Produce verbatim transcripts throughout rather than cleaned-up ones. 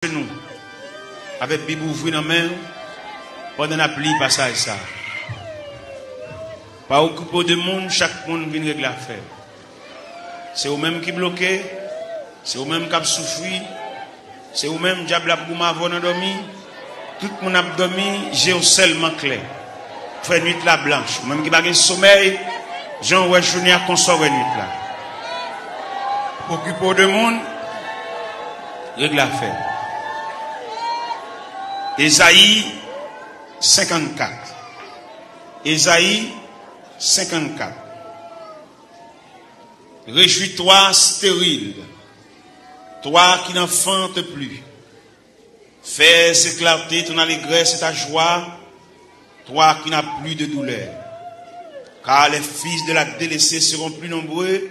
jenou, avèk Bib ouvri nan men w, pandan n ap li pasaj sa a. Pa okipe w de moun, chak moun vin regle afè l. Se ou menm ki bloke, se ou menm k ap soufri, se ou menm dyab la ap goumen avè w nan dòmi. Tout moun ap dòmi, je w sèlman klè. Fè nwit la blanch. Ou menm ki pa gen somèy, jan w wè jounen an, konsa w wè nwit la. Okipe w de moun, regle afè w. Ezayi senkannkat. Ezayi senkannkat. Réjouis-toi, stérile, toi qui n'enfantes plus. Fais éclater ton allégresse et ta joie, toi qui n'as plus de douleur. Car les fils de la délaissée seront plus nombreux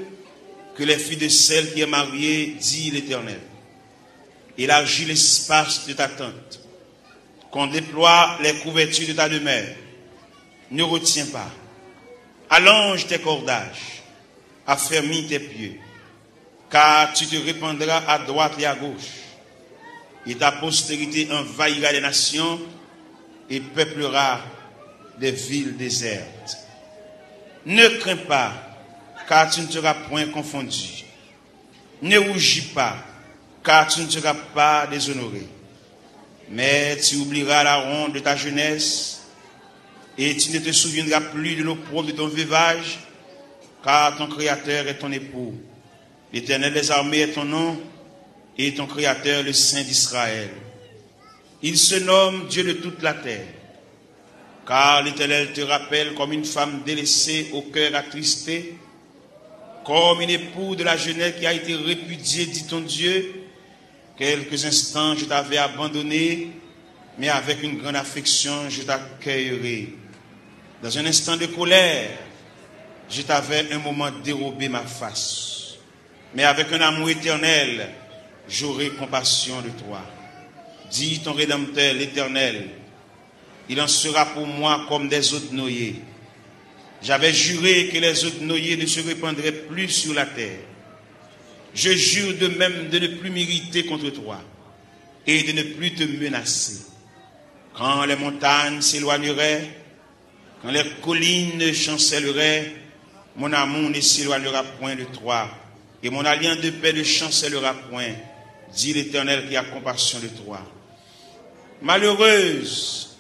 que les fils de celle qui est mariée, dit l'Éternel. Élargis l'espace de ta tente, qu'on déploie les couvertures de ta demeure. Ne retiens pas. Allonge tes cordages, affermis tes pieux, car tu te répandras à droite et à gauche, et ta postérité envahira les nations et peuplera des villes désertes. Ne crains pas, car tu ne seras point confondu. Ne rougis pas, car tu ne seras pas déshonoré. Mais tu oublieras la honte de ta jeunesse, et tu ne te souviendras plus de l'opprobre de ton veuvage, car ton Créateur est ton époux. L'Éternel des armées est ton nom, et ton Créateur le Saint d'Israël. Il se nomme Dieu de toute la terre. Car l'Éternel te rappelle comme une femme délaissée au cœur attristé, comme un époux de la jeunesse qui a été répudié, dit ton Dieu. Quelques instants, je t'avais abandonné, mais avec une grande affection, je t'accueillerai. Dans un instant de colère, je t'avais un moment dérobé ma face. Mais avec un amour éternel, j'aurai compassion de toi. Dit ton Rédempteur, l'Éternel, il en sera pour moi comme des eaux de Noé. J'avais juré que les eaux de Noé ne se répandraient plus sur la terre. Je jure de même de ne plus m'irriter contre toi et de ne plus te menacer. Quand les montagnes s'éloigneraient, quand les collines chancelleraient, mon amour ne s'éloignera point de toi, et mon alliance de paix ne chancellera point, dit l'Éternel qui a compassion de toi. Malheureuse,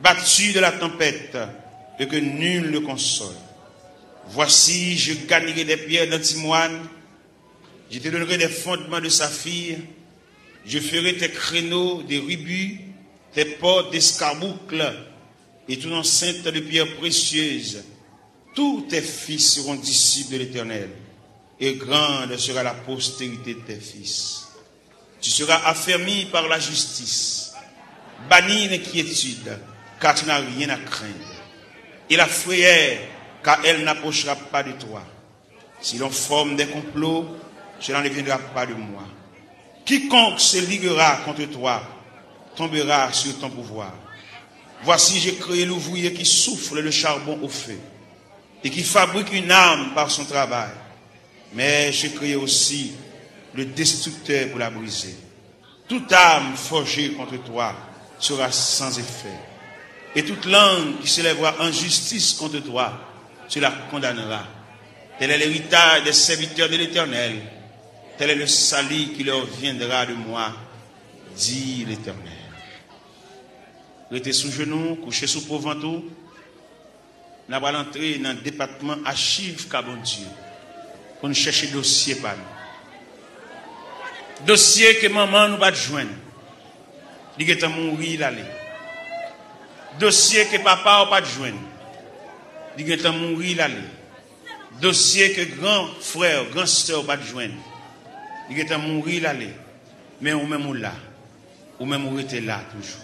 battue de la tempête, et que nul ne console. Voici, je garnirai des pierres d'antimoine, je te donnerai des fondements de saphir, je ferai tes créneaux de rubis, tes portes d'escarboucle, et ton enceinte de pierres précieuses. Tous tes fils seront disciples de l'Éternel, et grande sera la postérité de tes fils. Tu seras affermi par la justice. Bannis l'inquiétude, car tu n'as rien à craindre, et la frayeur, car elle n'approchera pas de toi. Si l'on forme des complots, cela ne viendra pas de moi. Quiconque se liguera contre toi tombera sur ton pouvoir. Voici, j'ai créé l'ouvrier qui souffle le charbon au feu et qui fabrique une arme par son travail. Mais j'ai créé aussi le destructeur pour la briser. Toute arme forgée contre toi sera sans effet, et toute langue qui s'élèvera en justice contre toi, tu la condamneras. Tel est l'héritage des serviteurs de l'Éternel, tel est le salut qui leur viendra de moi, dit l'Éternel. Rete sou jenou, kouche sou po vant ou. N ap al antre nan depatman achiv ka Bondye pou n chèche dosye pa nou. Dosye ke manman nou pa t jwenn, li gentan mouri, l ale. Dosye ke papa w pa t jwenn, li gentan mouri, l ale. Dosye ke gran frè w, gran sè w pa t jwenn, li gentan mouri, l ale. Men ou menm ou la, ou menm ou rete la toujou.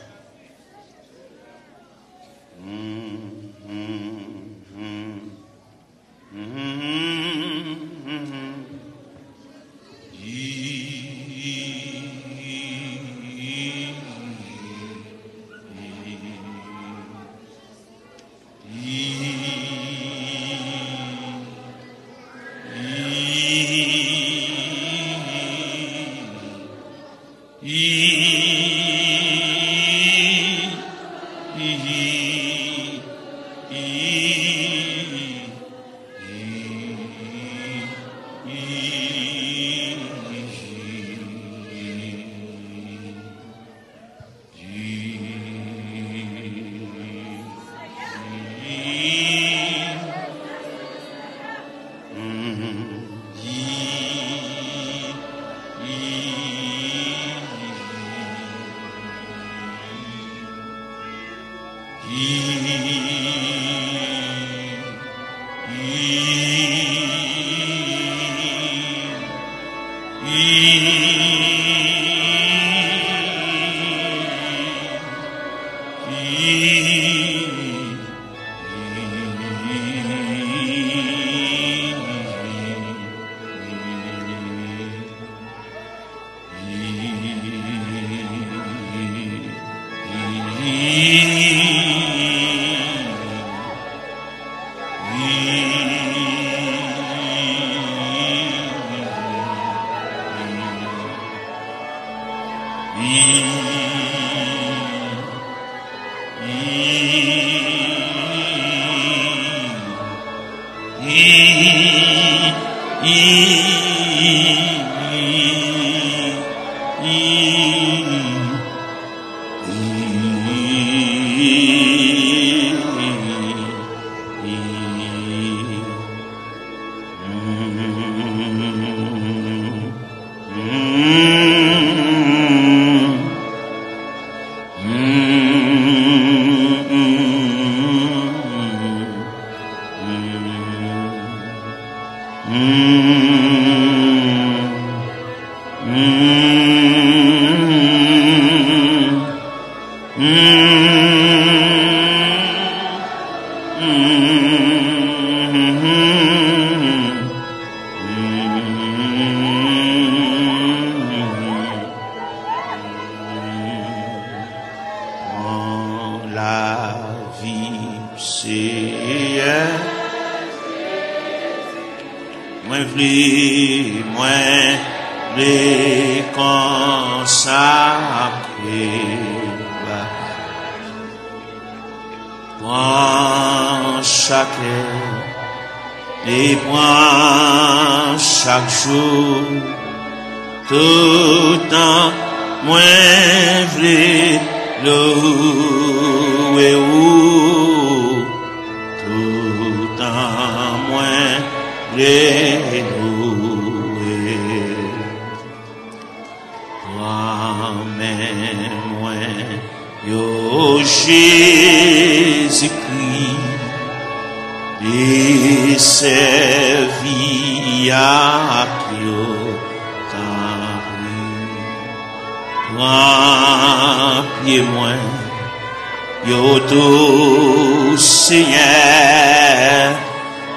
Pran lavi m, Seyè. Mwen vle, mwen vle konsakre ba. Pran chak lè e pran chak jou, toutan mwen vle louwe ou, toutan mwen vle louwe. Pran men mwen yo, Jezikri, desèvi ak yo, tanpri. Pran pye mwen yo tou, Senyè,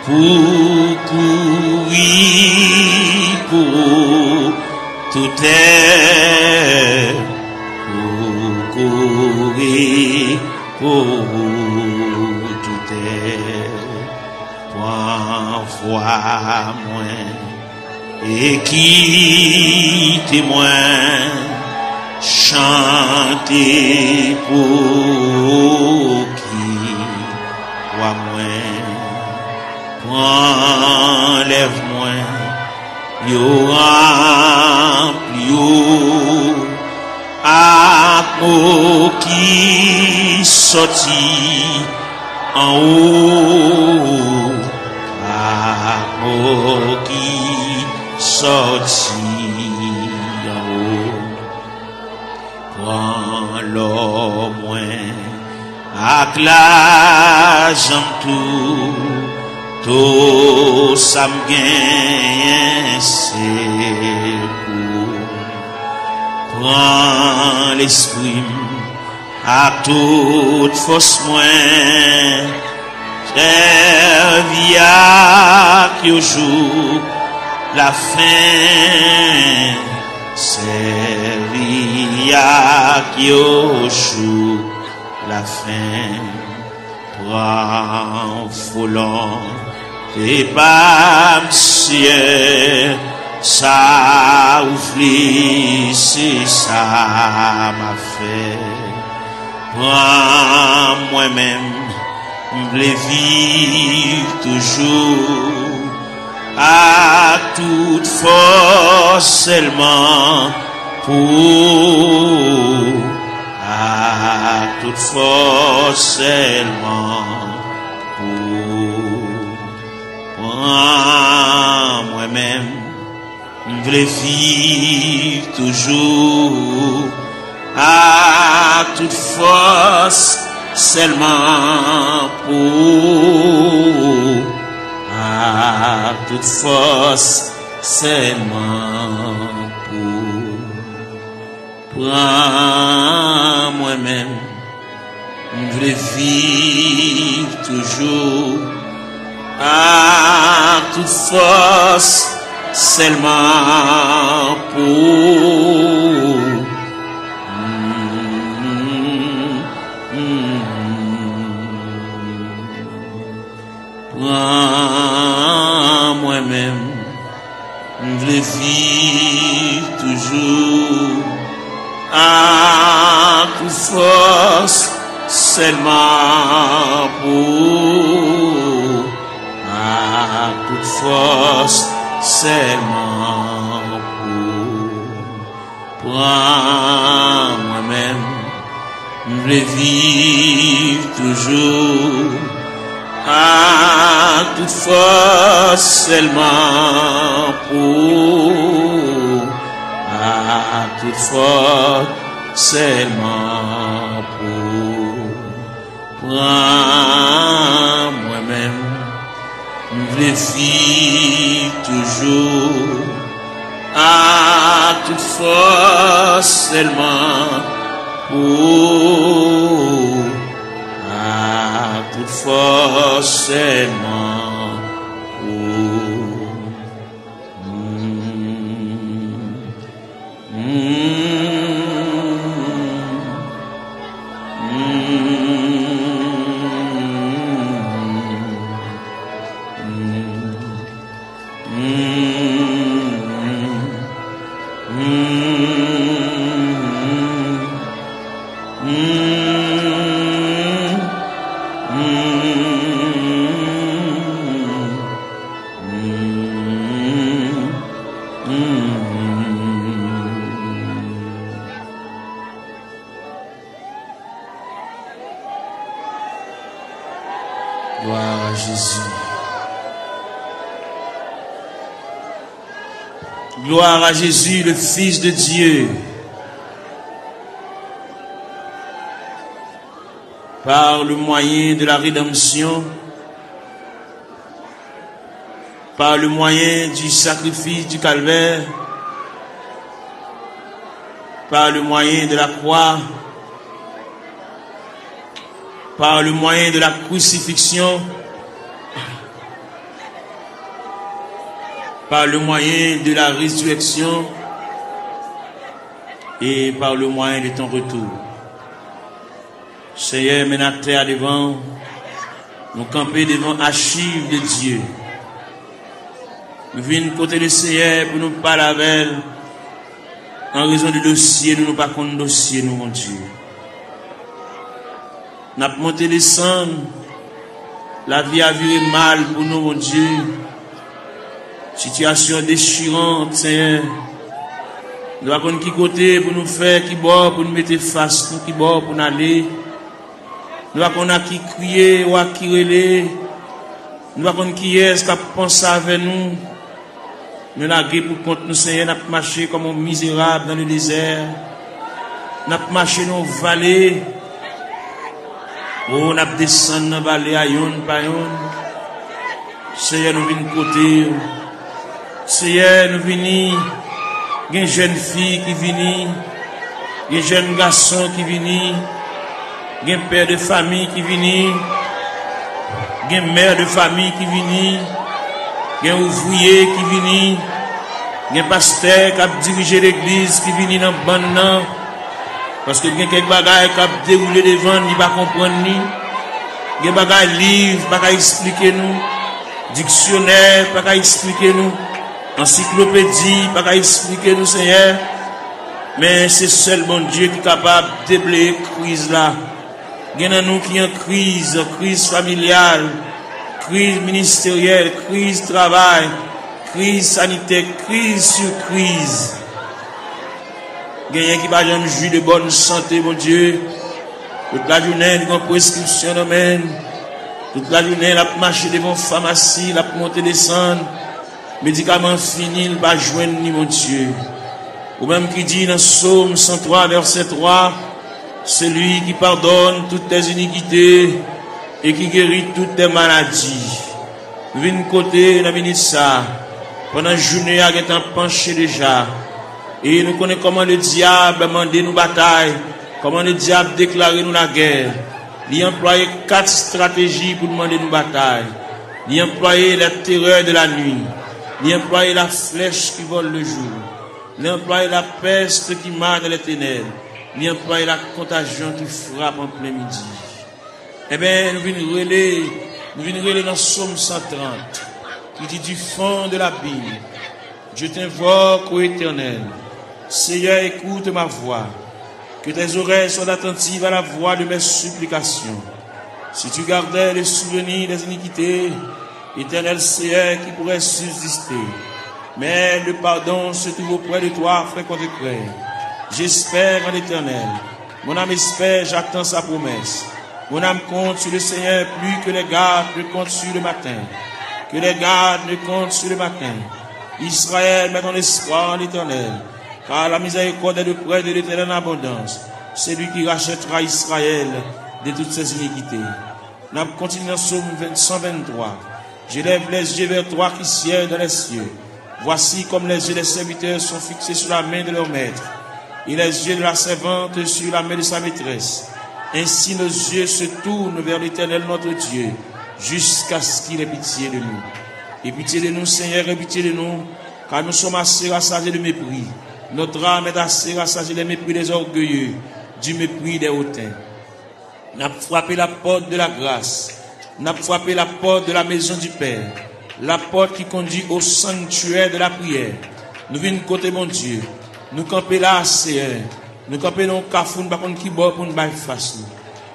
pou kouri pou toutè, pou kouri pou toutè. Pran vwa mwen e kite mwen chante pou ki wa mwen. Pran lèv mwen yo, ranpli yo ak mo ki sòti anwo, ak mo ki sòti anwo. Pran lò mwen ak lajan m tou, tou sa m genyen se pou ou. Pran lespri m ak tout fòs mwen, sèvi ak yo jouk lafen, sèvi ak yo jouk lafen. Pran volonte pa m, Seyè, Sa ou vle, se sa m ap fè. Pran mwen menm, m vle viv toujou. Ak tout fòs sèlman pou ou. Ak tout fòs sèlman pou ou. Pran mwen menm, m vle viv toujou. Ak tout fòs sèlman pou ou. Ak tout fòs sèlman pou ou. Pran mwen menm, m vle viv toujou. Ak tout fòs sèlman pou ou. Pran mwen menm, m vle viv toujou. Ak tout fòs sèlman pou ou. Ak tout fòs sèlman pou ou. Pran mwen menm, m vle viv toujou. Ak tout fòs sèlman pou ou. Ak tout fòs sèlman pou ou. Pran mwen menm, m vle viv toujou. Ak tout fòs sèlman pou ou. Ak tout fòs sèlman pou ou. Gloire à Jésus. Gloire à Jésus, le Fils de Dieu. Par le moyen de la rédemption, par le moyen du sacrifice du calvaire, par le moyen de la croix, par le moyen de la crucifixion, par le moyen de la résurrection et par le moyen de ton retour. Senyè, men n atè a devan w. Nou kanpe devan achiv de Dye. Nou vin kote Lesenyè pou nou pale avè l. An rezon de dosye nou, nou pa konn dosye nou, Bondye. N ap monte desann. Lavi a vire mal pou nou, Bondye. Sitiyasyon dechirant, Senyè. Nou pa konn ki kote pou nou fè, ki bò pou nou mete fas nou, ki bò pou n ale. Nou pa konn a ki kriye ou a ki rele. Nou pa konn kiyès k ap panse avè nou. Nou lage pou kont nou, Senyè, n ap mache kòm yon mizerab nan le dezè. N ap mache nan yon vale. O, n ap desann nan vale a yonn pa yonn. Senyè, nou vin kote w. Senyè, nou vini. Gen jèn fi ki vini. Gen jèn gason ki vini. Gen pè de fami ki vini. Gen mè de fami ki vini. Gen ouvriye ki vini. Gen pastè k ap dirije legliz ki vini nan bann nan. Paske gen kèk bagay k ap dewoule devan n, li pa konprann li. Gen bagay liv pa ka eksplike nou. Diksyonè pa ka eksplike nou. Ansiklopedi pa ka eksplike nou, Senyè, men se sèl Bondye ki kapab debleye kriz la. Gen nan nou ki an kriz, kriz familyal, kriz ministeryèl, kriz travay, kriz sanitè, kriz sou kriz. Genyen ki pa janm jwi de bòn sante, Bondye. Tout lajounen, li gen preskripsyon nan men l. Tout lajounen, l ap mache devan famasi, l ap monte desann. Medikaman fini, l pa jwenn li, Bondye. Ou menm ki di nan Sòm san twa, vèsè twa, celui qui pardonne toutes tes iniquités et qui guérit toutes tes maladies. Nou vin kote nan minit sa, pandan jounen a gentan panche deja, e nou konnen kòman ledyab mande nou batay, kòman ledyab deklare nou lagè. Li anplwaye kat estrateji pou l mande nou batay. Li anplwaye la terè de la nwi. Li anplwaye la flèch ki vòl le jou. Li anplwaye la pèst ki mad an lè tenèb. Li anplwaye la kontajyon ki frap an plen midi. Enben, nou vin rele, nou vin rele nan Sòm san trant, ki di, du fond de l'abîme, je t'invoque, ô Éternel. Seigneur, écoute ma voix. Que tes oreilles soient attentives à la voix de mes supplications. Si tu gardais le souvenir des iniquités, Éternel Seigneur, qui pourrait subsister? Mais le pardon se trouve auprès de toi, frère contre frère. J'espère en l'Éternel. Mon âme espère, j'attends sa promesse. Mon âme compte sur le Seigneur plus que les gardes ne comptent sur le matin. Que les gardes ne comptent sur le matin. Israël, mets ton espoir en l'Éternel, car la miséricorde est auprès de l'Éternel en abondance, celui qui rachètera Israël de toutes ses iniquités. N ap kontinye nan Sòm san venntwa. J'élève les yeux vers toi qui sièges dans les cieux. Voici comme les yeux des serviteurs sont fixés sur la main de leur maître, et les yeux de la servante sur la main de sa maîtresse. Ainsi nos yeux se tournent vers l'Éternel notre Dieu, jusqu'à ce qu'il ait pitié de nous. Aie pitié de nous, Seigneur, aie pitié de nous, car nous sommes assez rassasiés de mépris. Notre âme est assez rassasiée des mépris des orgueilleux, du mépris des hautains. N ap frape la pòt de la gras. N ap frape la pòt de la maison du Père. La porte qui conduit au sanctuaire de la prière. Nou vin kote Bondye. Nou kanpe la, Seyè. Nou kanpe nan yon kafou, nou pa konn ki bò pou nou bay fas nou.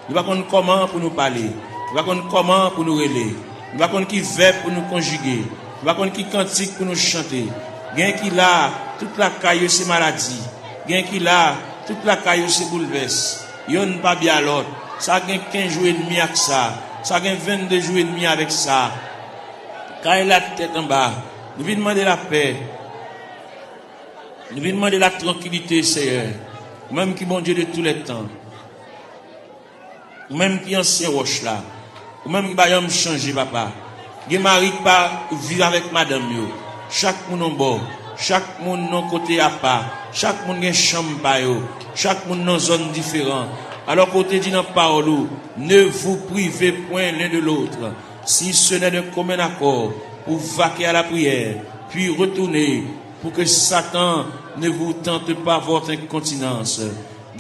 Nou pa konn kòman pou nou pale. Nou pa konn kòman pou nou rele. Nou pa konn ki vèb pou nou konjige. Nou pa konn ki kantik pou nou chante. Gen ki la, tout lakay yo se maladi. Gen ki la, tout lakay yo se boulvès. Yonn pa byen a lòt. Sa gen kenz jou edmi ak sa. Sa gen vennde jou edmi avèk sa. Kay la tèt anba. Nou vin mande lapè. Nou vin mande la trankilite, Seyè. Ou menm ki Bondye de tou lè tan. Ou menm ki ansyen wòch la. Ou menm ki pa janm chanje, papa. Gen mari ki pa viv avèk madanm yo. Chak moun yon bò. Chak moun yon kote apa. Chak moun gen chanm pa yo. Chak moun nan zòn diferan. Alò ke w te di nan pawòl ou, ne vous privez point l'un de l'autre, si ce n'est d'un commun accord, pour vaquer à la prière, puis retourner, pour que Satan ne vous tente pas votre incontinence.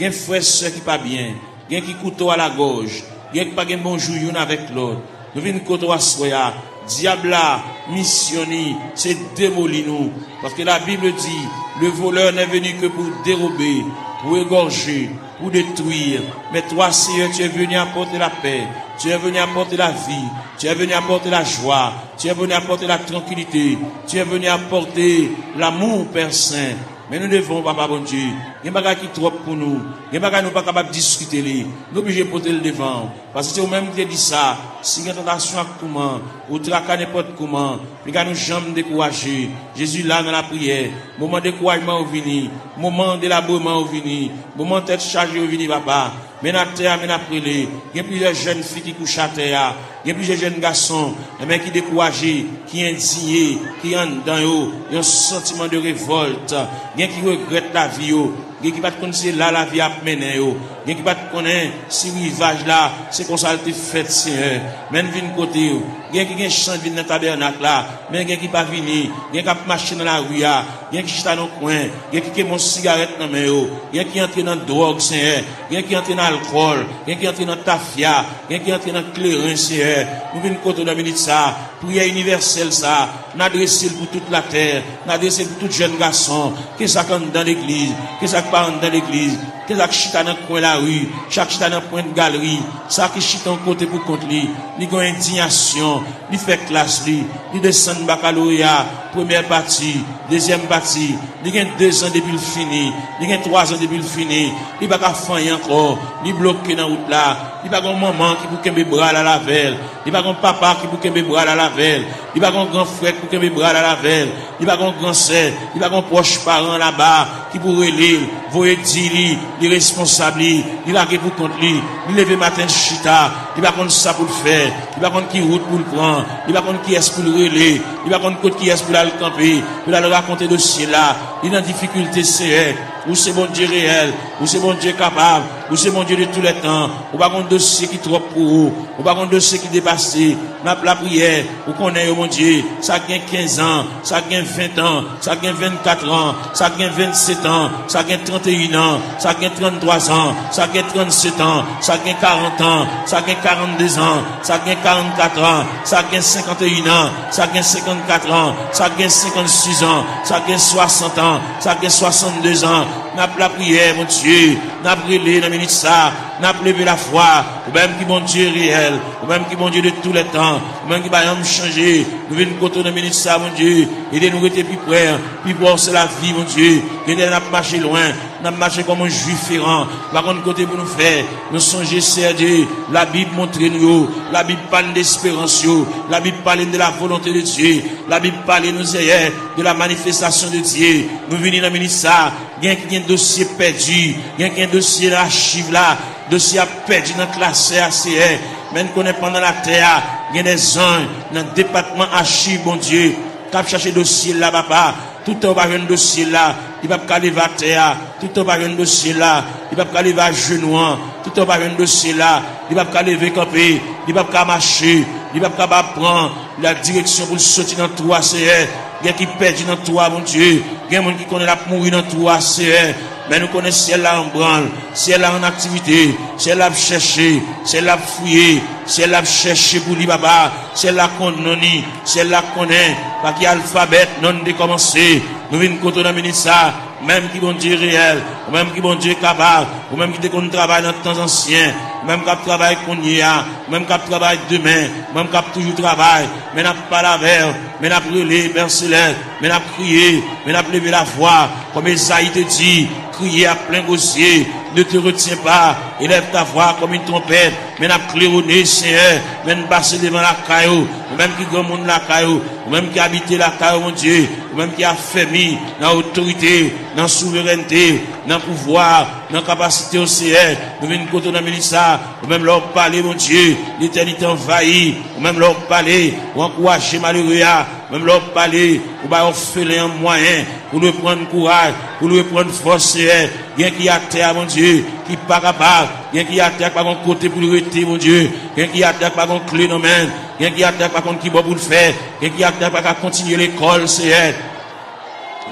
Gen frè, sè ki pa byen, gen ki kouto a lagòj, gen ki pa gen bon jou youn avèk lòt. Nou vin kote w aswè a. Dyab la, misyon li, se demoli nou. Paske la Bible di, le voleur n'est venu que pour dérober, pour égorger, pour détruire. Mais toi, Seigneur, tu es venu apporter la paix, tu es venu apporter la vie, tu es venu apporter la joie, tu es venu apporter la tranquillité, tu es venu apporter l'amour, Père Saint. Men nou devan w, Papa Bondye. Gen bagay ki twòp pou nou. Gen bagay nou pa kapab diskite li. Nou oblije pote l devan w. Paske se ou menm ki te di sa. Si gen tantasyon ak touman, ou traka nenpòt kouman, piga nou janm dekouraje. Jezi la nan lapriyè. Moman dekourajman yo vini. Moman delabreman yo vini. Moman tèt chaje yo vini, Papa. Men atè a, men ap rele. Gen plizyè jèn fi ki kouche atè a. Gen plizyè jèn gason, enben, ki dekouraje, ki endiye, ki anndan yo, yon santiman de revòlt. Gen ki regrèt lavi yo. Gen ki pa t konn se la lavi ap mennen yo. Gen ki pa t konnen si rivaj la, se konsa l te fèt, Senyè. Men n vin kote yo. Gen ki gen chans vin nan tabènak la, men gen ki pa vini. Gen k ap mache nan lari a. Gen ki chita nan kwen. Gen ki kenbe yon sigarèt nan men yo. Gen ki antre nan dwòg, Senyè. Gen ki antre nan alkòl. Gen ki antre nan tafya. Gen ki antre nan kleren, Senyè. Nou vin kote w nan minit sa. Priyè inivèsèl sa, n adrese l pou tout latè, n adrese l pou tout jèn gason, ke sa k anndan legliz, ke sa k pa anndan legliz, ke sa k chita nan kwen lari, sa k chita nan pwent galri, sa ki chita yon kote pou kont li, li gen yon endiyasyon, li fè klas li, li desann bakaloreya, premyè pati, dezyèm pati, li gen dezan depi l fini, li gen twazan depi l fini, li pa ka fè anyen ankò, li bloke nan wout la, li pa gen yon manman ki pou kenbe bra l al avè l, li pa gen yon papa ki pou kenbe bra l al avè l, li pa gen yon gran frè ki pou kenbe bra l al avè l, li pa gen yon gran sè, li pa gen yon pwòch paran laba ki pou rele l, voye di li, li responsab li, li lage pou kont li, li leve maten l chita, li pa konn sa pou l fè, li pa konn ki wout pou l pran, li pa konn kiyès pou l rele, li pa konn kot kiyès pou l al kanpe, pou l al rakonte dosye l la, li nan difikilte, Seyè. Ou se Bondye reyèl, ou se Bondye kapab, ou se Bondye de tou lè tan. Ou pa gen dosye ki twòp pou ou, ou pa gen dosye ki depase. N ap lapriyè, ou konnen yo, Bondye, sa k gen kenz an, sa k gen ven an, sa k gen vennkat an, sa k gen vennset an, sa k gen tranteyen an, sa k gen tranntwa an, sa k gen trannset an, sa k gen karant an, sa k gen karannde an, sa k gen karannkat an, sa k gen senkanteyen an, sa k gen senkannkat an, sa k gen senkannsis an, sa k gen swasant an, sa k gen swasannde an. N ap lapriyè, Bondye, n ap rele nan minit sa, n ap leve lafwa, ou menm ki Bondye reyèl, ou menm ki Bondye de tou lè tan, ou menm ki pa janm chanje. Nou vin kote w nan minit sa, Bondye, ede nou rete pi pre, pi pre w se lavi, Bondye. Gen lè n ap mache lwen, n ap mache kòm yon Jwif eran, nou pa konn kote pou nou fè. Nou sonje, Seyè Dye, Labib montre nou yo, Labib pale n de esperans yo, Labib pale n de la volonte de Dye, Labib pale nou, Seyè, de la manifestasyon de Dye. Nou vini nan minit sa, gen ki gen dosye pèdi, gen ki gen dosye nan achiv la, dosye a pèdi nan klasè a, Seyè. Men n konnen pandan latè a, gen de zanj nan depatman achiv, Bondye, k ap chache dosye l la, papa. Toutan yo pa jwenn dosye l la, li p ap ka leve atè a. Toutan yo pa jwenn dosye l la, li p ap ka leve ajenou an. Toutan yo pa jwenn dosye l la, li p ap ka leve kanpe, li p ap ka mache, li p ap ka ba pran la direksyon pou l soti nan twou a, Seyè. Gen ki pèdi nan twou a, Bondye. Gen moun ki konnen l ap mouri nan twou a, Seyè. Men nou konnen syèl la an branl, syèl la an aktivite, syèl la ap chèche, syèl la ap fouye, syèl la ap chèche pou li, papa. Syèl la konn non li, syèl la konnen pa ki alfabè non li te kòmanse. Nou vin kote w nan minit sa, ou menm ki Bondye reyèl, ou menm ki Bondye kapab, ou menm ki te konn travay nan tan ansyen, ou menm k ap travay kounye a, ou menm k ap travay demen, ou menm k ap toujou travay, men n ap pale avè w, men n ap rele, Pè Selès, men n ap kriye, men n ap leve lavwa, kòm Ezayi te di, crier à plein gosier, ne te retiens pas, élève ta voix comme une trompette, men n ap klewone, Seyè, men n pase devan lakay ou, ou menm ki granmoun lakay ou, ou menm ki abite lakay ou, Bondye, ou menm ki afèmi nan otorite, nan souverènte, nan pouvwa, nan kapasite w, Seyè. Nou vin kote w nan minit sa, ou menm lè w pale, Bondye, letènite anvayi, ou menm lè w pale, ou ankouraje malere a, menm lè w pale, ou bay òfelen an mwayen pou l reprann kouraj, pou l reprann fòs, Seyè. Gen ki atè a, Bondye, ki pa kapab. Gen ki atè a ki pa gen kote pou l rete, Bondye. Gen ki atè a ki pa gen kle nan men l. Gen ki atè a ki pa konn ki bò pou l fè. Gen ki atè a ki pa ka kontinye lekòl, Seyè.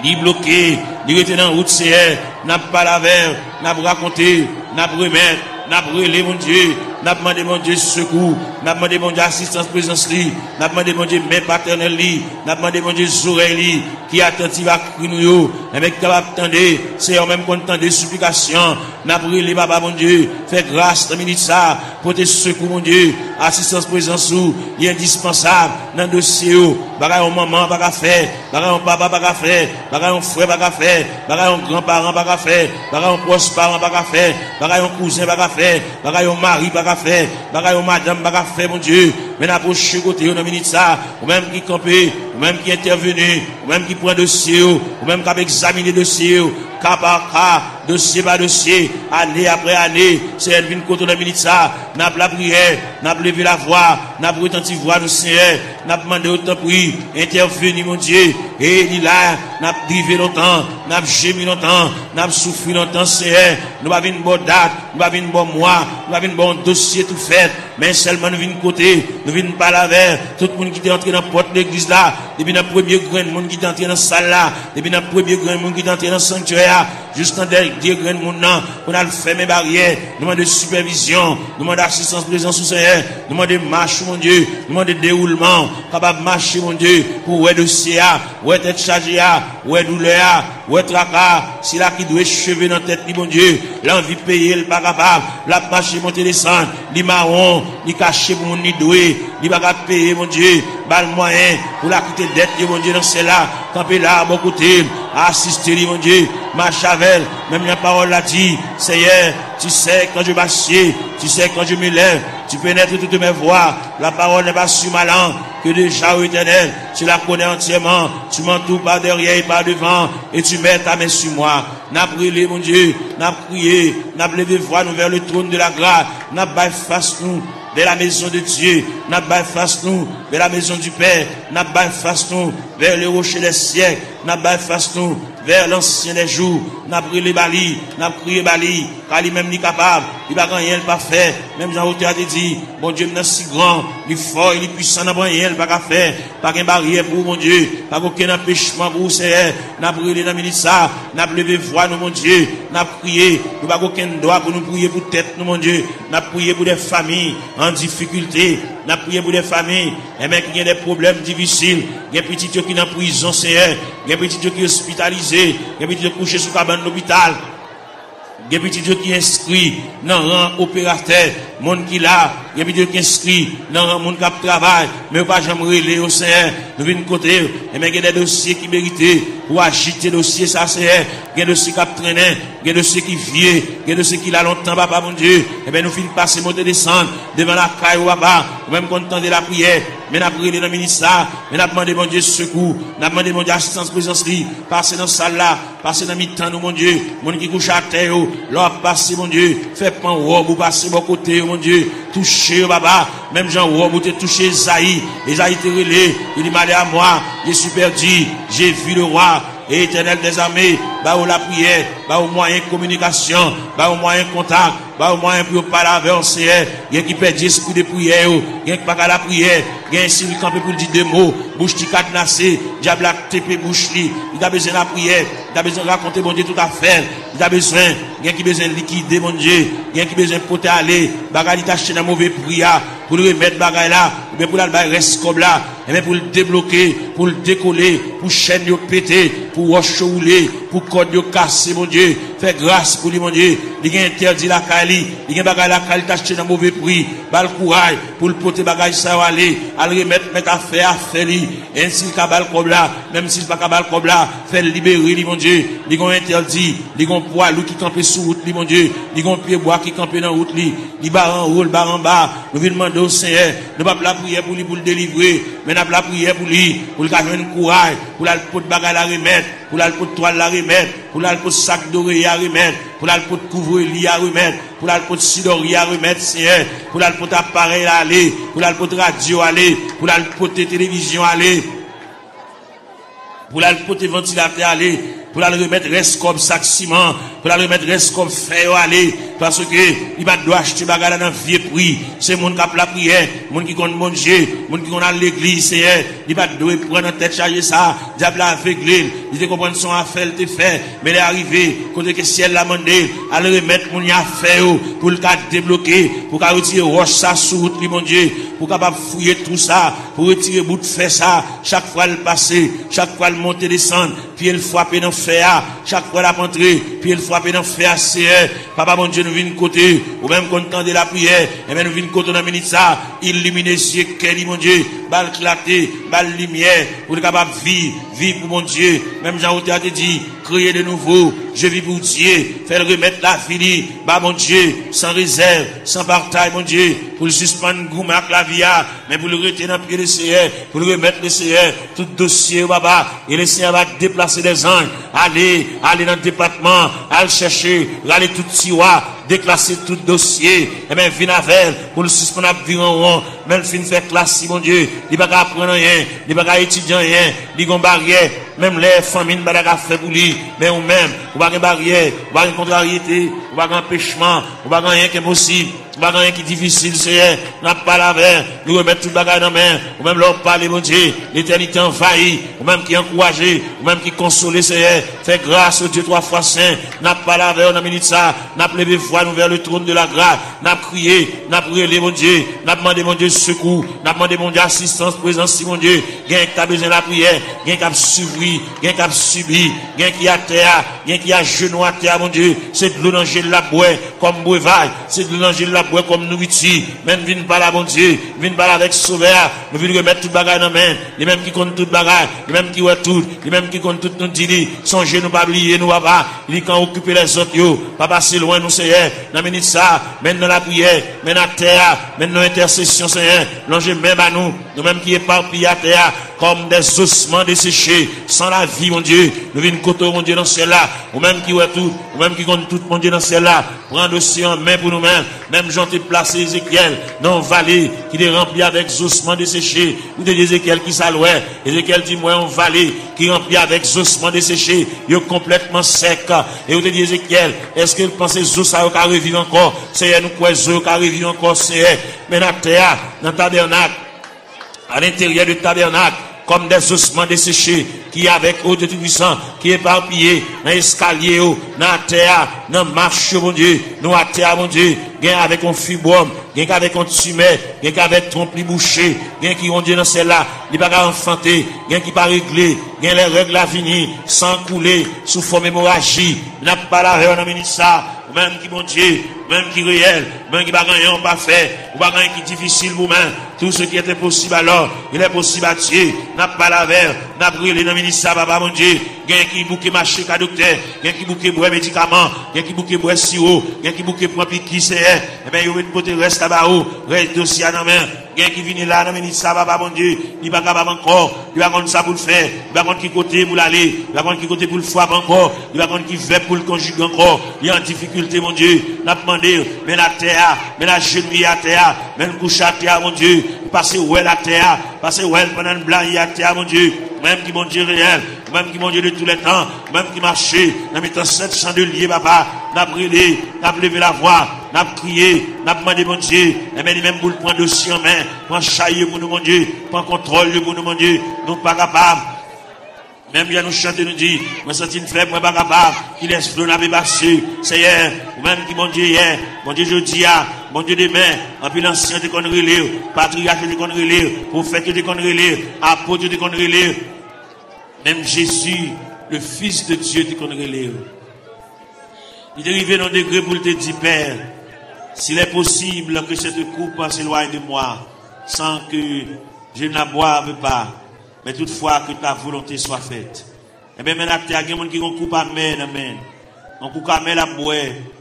Li bloke, li rete nan wout, Seyè. N ap pale avè l, n ap rakonte, n ap remèt, n ap rele, Bondye. N ap mande, Bondye, sekou. N ap mande, Bondye, asistans prezans li. N ap mande, Bondye, men patènèl li. N ap mande, Bondye, zòrèy li ki atantif a kri nou yo. Enben, ki kapab tande, Seyè, ou menm konn tande siplikasyon. N ap rele, Papa, Bondye, fè gras nan minit sa. Pote sekou, Bondye. Asistans prezans ou, li endispansab nan dosye yo. Bagay yon manman pa ka fè, bagay yon papa pa ka fè, bagay yon frè pa ka fè, bagay yon granparan pa ka fè, bagay yon pwòch paran pa ka fè, bagay yon kouzen pa ka fè, bagay yon mari pa ka fè, bagay yon madanm pa ka fè, Bondye. Men n apwoche kote yo nan minit sa, ou menm ki kanpe, ou menm ki entèveni, ou menm ki pran dosye yo, ou menm k ap egzamine dosye yo, ka pa ka, dosye pa dosye, ane apre ane, Senyè, n vin kote w nan minit sa, n ap lapriyè, n ap leve lavwa, n ap retanti vwa nou, Senyè, n ap mande w, tanpri, entèveni, Bondye, e li la, n ap drive lontan, n ap jemi lontan, n ap soufri lontan, Senyè, nou pa vin ba w dat, nou pa vin ba w mwa, nou pa vin ba w yon dosye tou fèt, men sèlman nou vin kote, nou vin pale avè tout moun ki te antre nan pòt legliz la, depi nan premye grenn moun ki te antre nan sal la, depi nan premye grenn moun ki te antre nan sanktyè a, jis nan dènye grenn moun nan, pou n al fèmen baryè, nou mande sipèvizyon, nou mande asistans prezans ou, Senyè, nou mande mach ou, Bondye, nou mande dewoulman, kapab mache, Bondye, pou wè dosye a, wè tèt chaje a, wè doulè a, wè traka a, sila ki dwe cheve nan tèt li, Bondye, l anvi peye, l pa kapab, l ap mache monte desann, li mawon, li kache pou moun li dwe, li pa ka peye, Bondye, ba l mwayen pou l akite dèt yo, Bondye, nan syèl la, kanpe la, bò kote l, asiste li, Bondye, mache avè l, menm jan pawòl la di, Seigneur, tu sais quand je m'assieds, tu sais quand je me lève, tu pénètres toutes mes voies, la parole n'est pas sur ma langue, que déjà, ô Éternel, tu la connais entièrement, tu m'entoures par derrière et par devant, et tu mets ta main sur moi. N ap rele, Bondye, n ap kriye, n ap leve vwa nou vers le trône de la grâce, n ap bay fas nou vers la maison de Dieu, n ap bay fas nou vers la maison du Père, n ap bay fas nou vers le rocher des siècles, n ap bay fas nou vers l'ancien des jours, n ap rele ba li, n ap kriye ba li, ka li menm li kapab, li pa gen anyen l pa fè, menm jan otè a te di, Bondye m nan si gran, li fò e li pwisan, nan pa anyen l pa ka fè, pa gen baryè pou ou, Bondye, pa gen okenn anpechman pou ou, Senyè, n ap rele nan minit sa, n ap leve vwa nou, Bondye, n ap kriye, nou pa gen okenn dwa pou nou priye pou tèt nou, Bondye, n ap priye pou de fanmi an difikilte, n ap priye pou de fanmi, enben, ki gen de pwoblèm difisil, gen pitit yo ki nan prizon, Senyè, gen pitit yo ki ospitalize, gen pitit yo kouche sou kabann lopital, gen pitit yo ki enskri nan ran operatè, moun ki la, gen pitit yo ki enskri nan ran moun k ap travay, men yo pa janm rele yo, Senyè, nou vin kote yo, enben, gen de dosye ki merite pou ajite dosye sa, Senyè, gen dosye k ap trennen, gen dosye ki vye, gen dosye ki la lontan, Papa Bondye, enben, nou fin pase monte desann devan lakay ou, Papa, ou menm konn tande lapriyè, men n ap rele nan minit sa, men n ap mande Bondye sekou, n ap mande Bondye asistans prezans li, pase nan sal la, pase nan mitan nou, Bondye, moun ki kouche atè yo, lè w ap pase, Bondye, fè pan wòb ou pase bò kote yo, Bondye, touche yo, Papa, menm jan wòb ou te touche Ezayi, Ezayi te rele, li di, Malheur à moi, je suis perdu, j'ai vu le roi, Etènèl dèzame, ba yo lapriyè, ba yo mwayen kominikasyon, ba yo mwayen kontak, ba yo mwayen pou yo pale avè w, Senyè. Gen ki pèdi espri de priyè yo, gen ki pa ka lapriyè, gen si l kanpe pou l di de mo, bouch li kadnase, dyab la tepe bouch li, li ta bezwen lapriyè, li ta bezwen rakonte Bondye tout afè l, li ta bezwen, gen ki bezwen likide Bondye, gen ki bezwen pote ale bagay li t achte nan move pri a, pou l remèt bagay la, oubyen pou l al bay rès kòb la, enben pou l debloke, pou l dekole, pou chèn yo pete, pou wòch yo woule, pou kòd yo kase, Bondye. Fè gras pou li, Bondye. Li gen entèdi lakay li, li gen bagay lakay li t achte nan move pri. Ba l kouraj pou l pote bagay sa yo ale, al remèt mèt afè a afè li. Enn si l ka ba l kòb la, menm si l pa ka ba l kòb la, fè l libere li, Bondye. Li gen yon entèdi, li gen yon pwa lou ki kanpe sou wout li, Bondye. Li gen yon pyebwa ki kanpe nan wout li. Li bare anwo, li bare anba. Nou vin mande w, Senyè, nou p ap lapriyè pou li pou l delivre, men n ap lapriyè pou li, pou l ka jwenn kouraj, pou l al pot bagay la remèt, pou l al pot twal la remèt, pou l al pot sak doreye a remèt, pou l al pot kouvre li a remèt, pou l al pot sidòri a remèt, Senyè, pou l al pot aparèy la ale, pou l al pot radyo ale, pou l al pote televizyon ale, pou l al pote vantilatè ale, pou l al remèt rès kòb sak siman, pou l al remèt rès kòb fè yo ale, paske li pa t dwe achte bagay la nan vye pri. Se moun k ap lapriyè, moun ki konn Bondye, moun ki konn al legliz, Senyè, li pa t dwe pran nan tèt chaje sa. Dyab la avegle l, li te konprann se yon afè l te fè, men lè a rive, kote ke syèl la mande l, al remèt moun yo afè yo, pou l ka debloke, pou ka retire wòch sa sou wout li, Bondye, pou kapab fouye twou sa, pou retire bout fè sa, chak fwa l pase, chak fwa l monte desann, pye l frape nan fè a, chak fwa l ap antre, pye l frape nan fè a, Seyè. Papa Bondye, nou vin kote ou menm konn tande lapriyè, enben nou vin kote w nan minit sa, ilimine zye kè li, Bondye, ba l klate, ba l limyè, pou l kapab viv, viv pou Bondye. Menm jan otè a te di, créez de nouveau, Je vis pour Dieu, fè l remèt lavi li ba Bondye, san rezèv, san batay, Bondye, pou l sispann goumen ak lavi a, men pou l rete nan pye Leseyè, pou l remèt Leseyè tout dosye yo, papa, e Leseyè va deplase dèzanj, ale, ale nan depatman, al chèche, rale tout tiwa, deklase tout dosye, enben vin avè l, pou l sispann ap vire an won, men l fin fè klas li, Bondye, li pa ka aprann anyen, li pa ka etidye anyen, li gon baryè, menm lè fanmi n pa ta ka fè pou li, men ou menm, ou pa gen baryè, ou pa gen kontraryete, ou pa gen anpechman, ou pa gen anyen ki enposib, ou pa gen anyen ki difisil, Seyè, n ap pale avè, nou remèt tout bagay nan men, ou menm lè w pale, Bondye, letènite anvayi, ou menm ki ankouraje, ou menm ki konsole, Seyè, fè gras o Dye twa fwa sen, n ap pale avè w nan minit sa, n ap leve vwa nou vè le trône de la grâce, n ap kriye, n ap rele, Bondye, n ap mande, Bondye, sekou, n ap mande, Bondye, asistans, prezans, si, Bondye, gen ki ta bezwen lapriyè, gen k ap soufri, gen k ap sibi, gen ki atè a, gen ki ajenou atè a, Bondye, se dlo nan je l l ap bwè kòm brevaj, se dlo nan je l l ap bwè kòm nouriti, men n vin pale a Bondye, vin pale avèk Sovè a, nou vin remèt tout bagay nan men l, li menm ki konn tout bagay, li menm ki wè tout, li menm ki konn tout, nou di li, sonje nou pa bliye nou, papa, li kan okipe lèzòt yo, pa pase lwen nou, Seyè, nan minit sa, men n nan lapriyè, men n atè a, men n nan entèsesyon, Seyè, lonje men ba nou, nou menm ki epapiye atè a, kòm dè zosman deseche, san lavi, Bondye, nou vin kote w, Bondye, nan syèl la, ou menm ki wè tout, ou menm ki konn tout, Bondye, nan syèl la, pran dosye an men pou nou menm, menm jan w te plase Ezekyèl nan yon vale ki te ranpli avèk zosman deseche, ou te di Ezekyèl ki sa l wè, Ezekyèl di m wè yon vale ki ranpli avèk zosman deseche, yo konplètman sèk, e ou te di Ezekyèl, èske w panse zo sa yo ka reviv ankò? Seyè, nou kwè zo yo ka reviv ankò, Seyè, men n atè a, nan tabènak, à l'intérieur de tabènak, kòm dè zosman deseche, ki avèk, o Dye Toupisan, ki epapiye nan eskalye yo, nan atè a, nan mach yo, Bondye, nou atè a, Bondye, gen avèk yon fibwòm, gen k avèk yon timè, gen k avèk twonp li bouche, gen ki, Bondye, nan syèl la, li pa ka anfante, gen ki pa regle, gen lè règ la vini, san koule, sou fòm emoraji, n ap pale avè w nan minit sa, ou menm ki Bondye, ou menm ki reyèl, ou menm ki pa gen anyen ou pa fè, ou pa gen anyen ki difisil pou men, tout ce qui est impossible alors, il est possible à Dieu, n ap pale avè w, n ap rele nan minit sa, papa Bondye, gen ki bouke mache ka doktè, gen ki bouke bwè medikaman, gen ki bouke bwè siwo, gen ki bouke pran piki, Seyè, enben yo vin pote rès la ba ou, rès dosye a nan men, gen ki vini la nan minit sa, papa Bondye, li pa kapab ankò, li pa konn sa pou l fè, li pa konn ki kote pou l ale, li pa konn ki kote pou l frape ankò, li pa konn ki vèb pou l konjige ankò, li an difikilte, Bondye, n ap mande w, men atè a, men ajenouye atè a, men l kouche atè a, Bondye, pase wè l atè a, pase wè l pandan l blayi atè a, Bondye, ou menm ki Bondye reyèl, ou menm ki Bondye de tou lè tan, ou menm ki mache nan mitan sèt chandelye, papa, n ap rele, n ap leve lavwa, n ap kriye, n ap mande Bondye, enben li menm pou l pran dosye an men, pran chay yo pou nou, Bondye, pran kontwòl yo pou nou, Bondye, nou pa kapab. Menm jan nou chante, nou di, mwen santi m fèb, mwen pa kapab, kilès flò n ape pase, Seyè, ou menm ki Bondye yè, Bondye jodi a, Bondye demen, anpil ansyen yo te konn rele w, patriyach yo te konn rele w, pwofèt yo te konn rele w, apot yo te konn rele w, menm Jezi, le Fils de Dieu, te konn rele w. Li te rive nan degre pou l te di, Père, s'il est possible que cette coupe s'éloigne de moi, sans que je ne la boive pas, mais toutefois que ta volonté soit faite. Enben, men atè a, gen moun ki gen yon koup amè nan men l. Yon koup amè l ap bwè,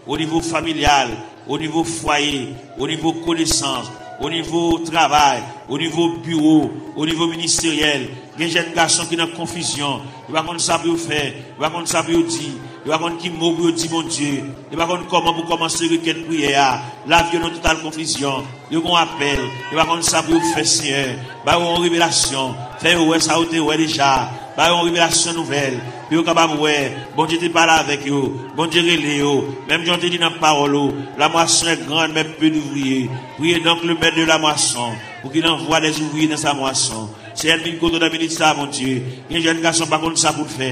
o nivo familyal, o nivo fwaye, o nivo konesans, o nivo travay, o nivo biwo, o nivo ministeryèl. Gen jèn gason ki nan konfizyon, yo pa konn sa pou yo fè, yo pa konn sa pou yo di, yo pa konn ki mo pou yo di Bondye, yo pa konn kòman pou kòmanse rekèt priyè a, lavi yo nan total konfizyon. Yo gen yon apèl, yo pa konn sa pou yo fè, Seyè. Ba yo yon revelasyon, fè yo wè sa yo te wè deja. Ba yo yon revelasyon nouvèl, pou yo kapab wè Bondye te pale avèk yo, Bondye rele yo. Menm jan w te di nan pawòl ou, la moisson est grande, mais peu d'ouvriers. Priez donc le maître de la moisson, pour qu'il envoie des ouvriers dans sa moisson. Seyè, n vin kote w nan minit sa, Bondye. Gen jèn gason pa konn sa pou l fè.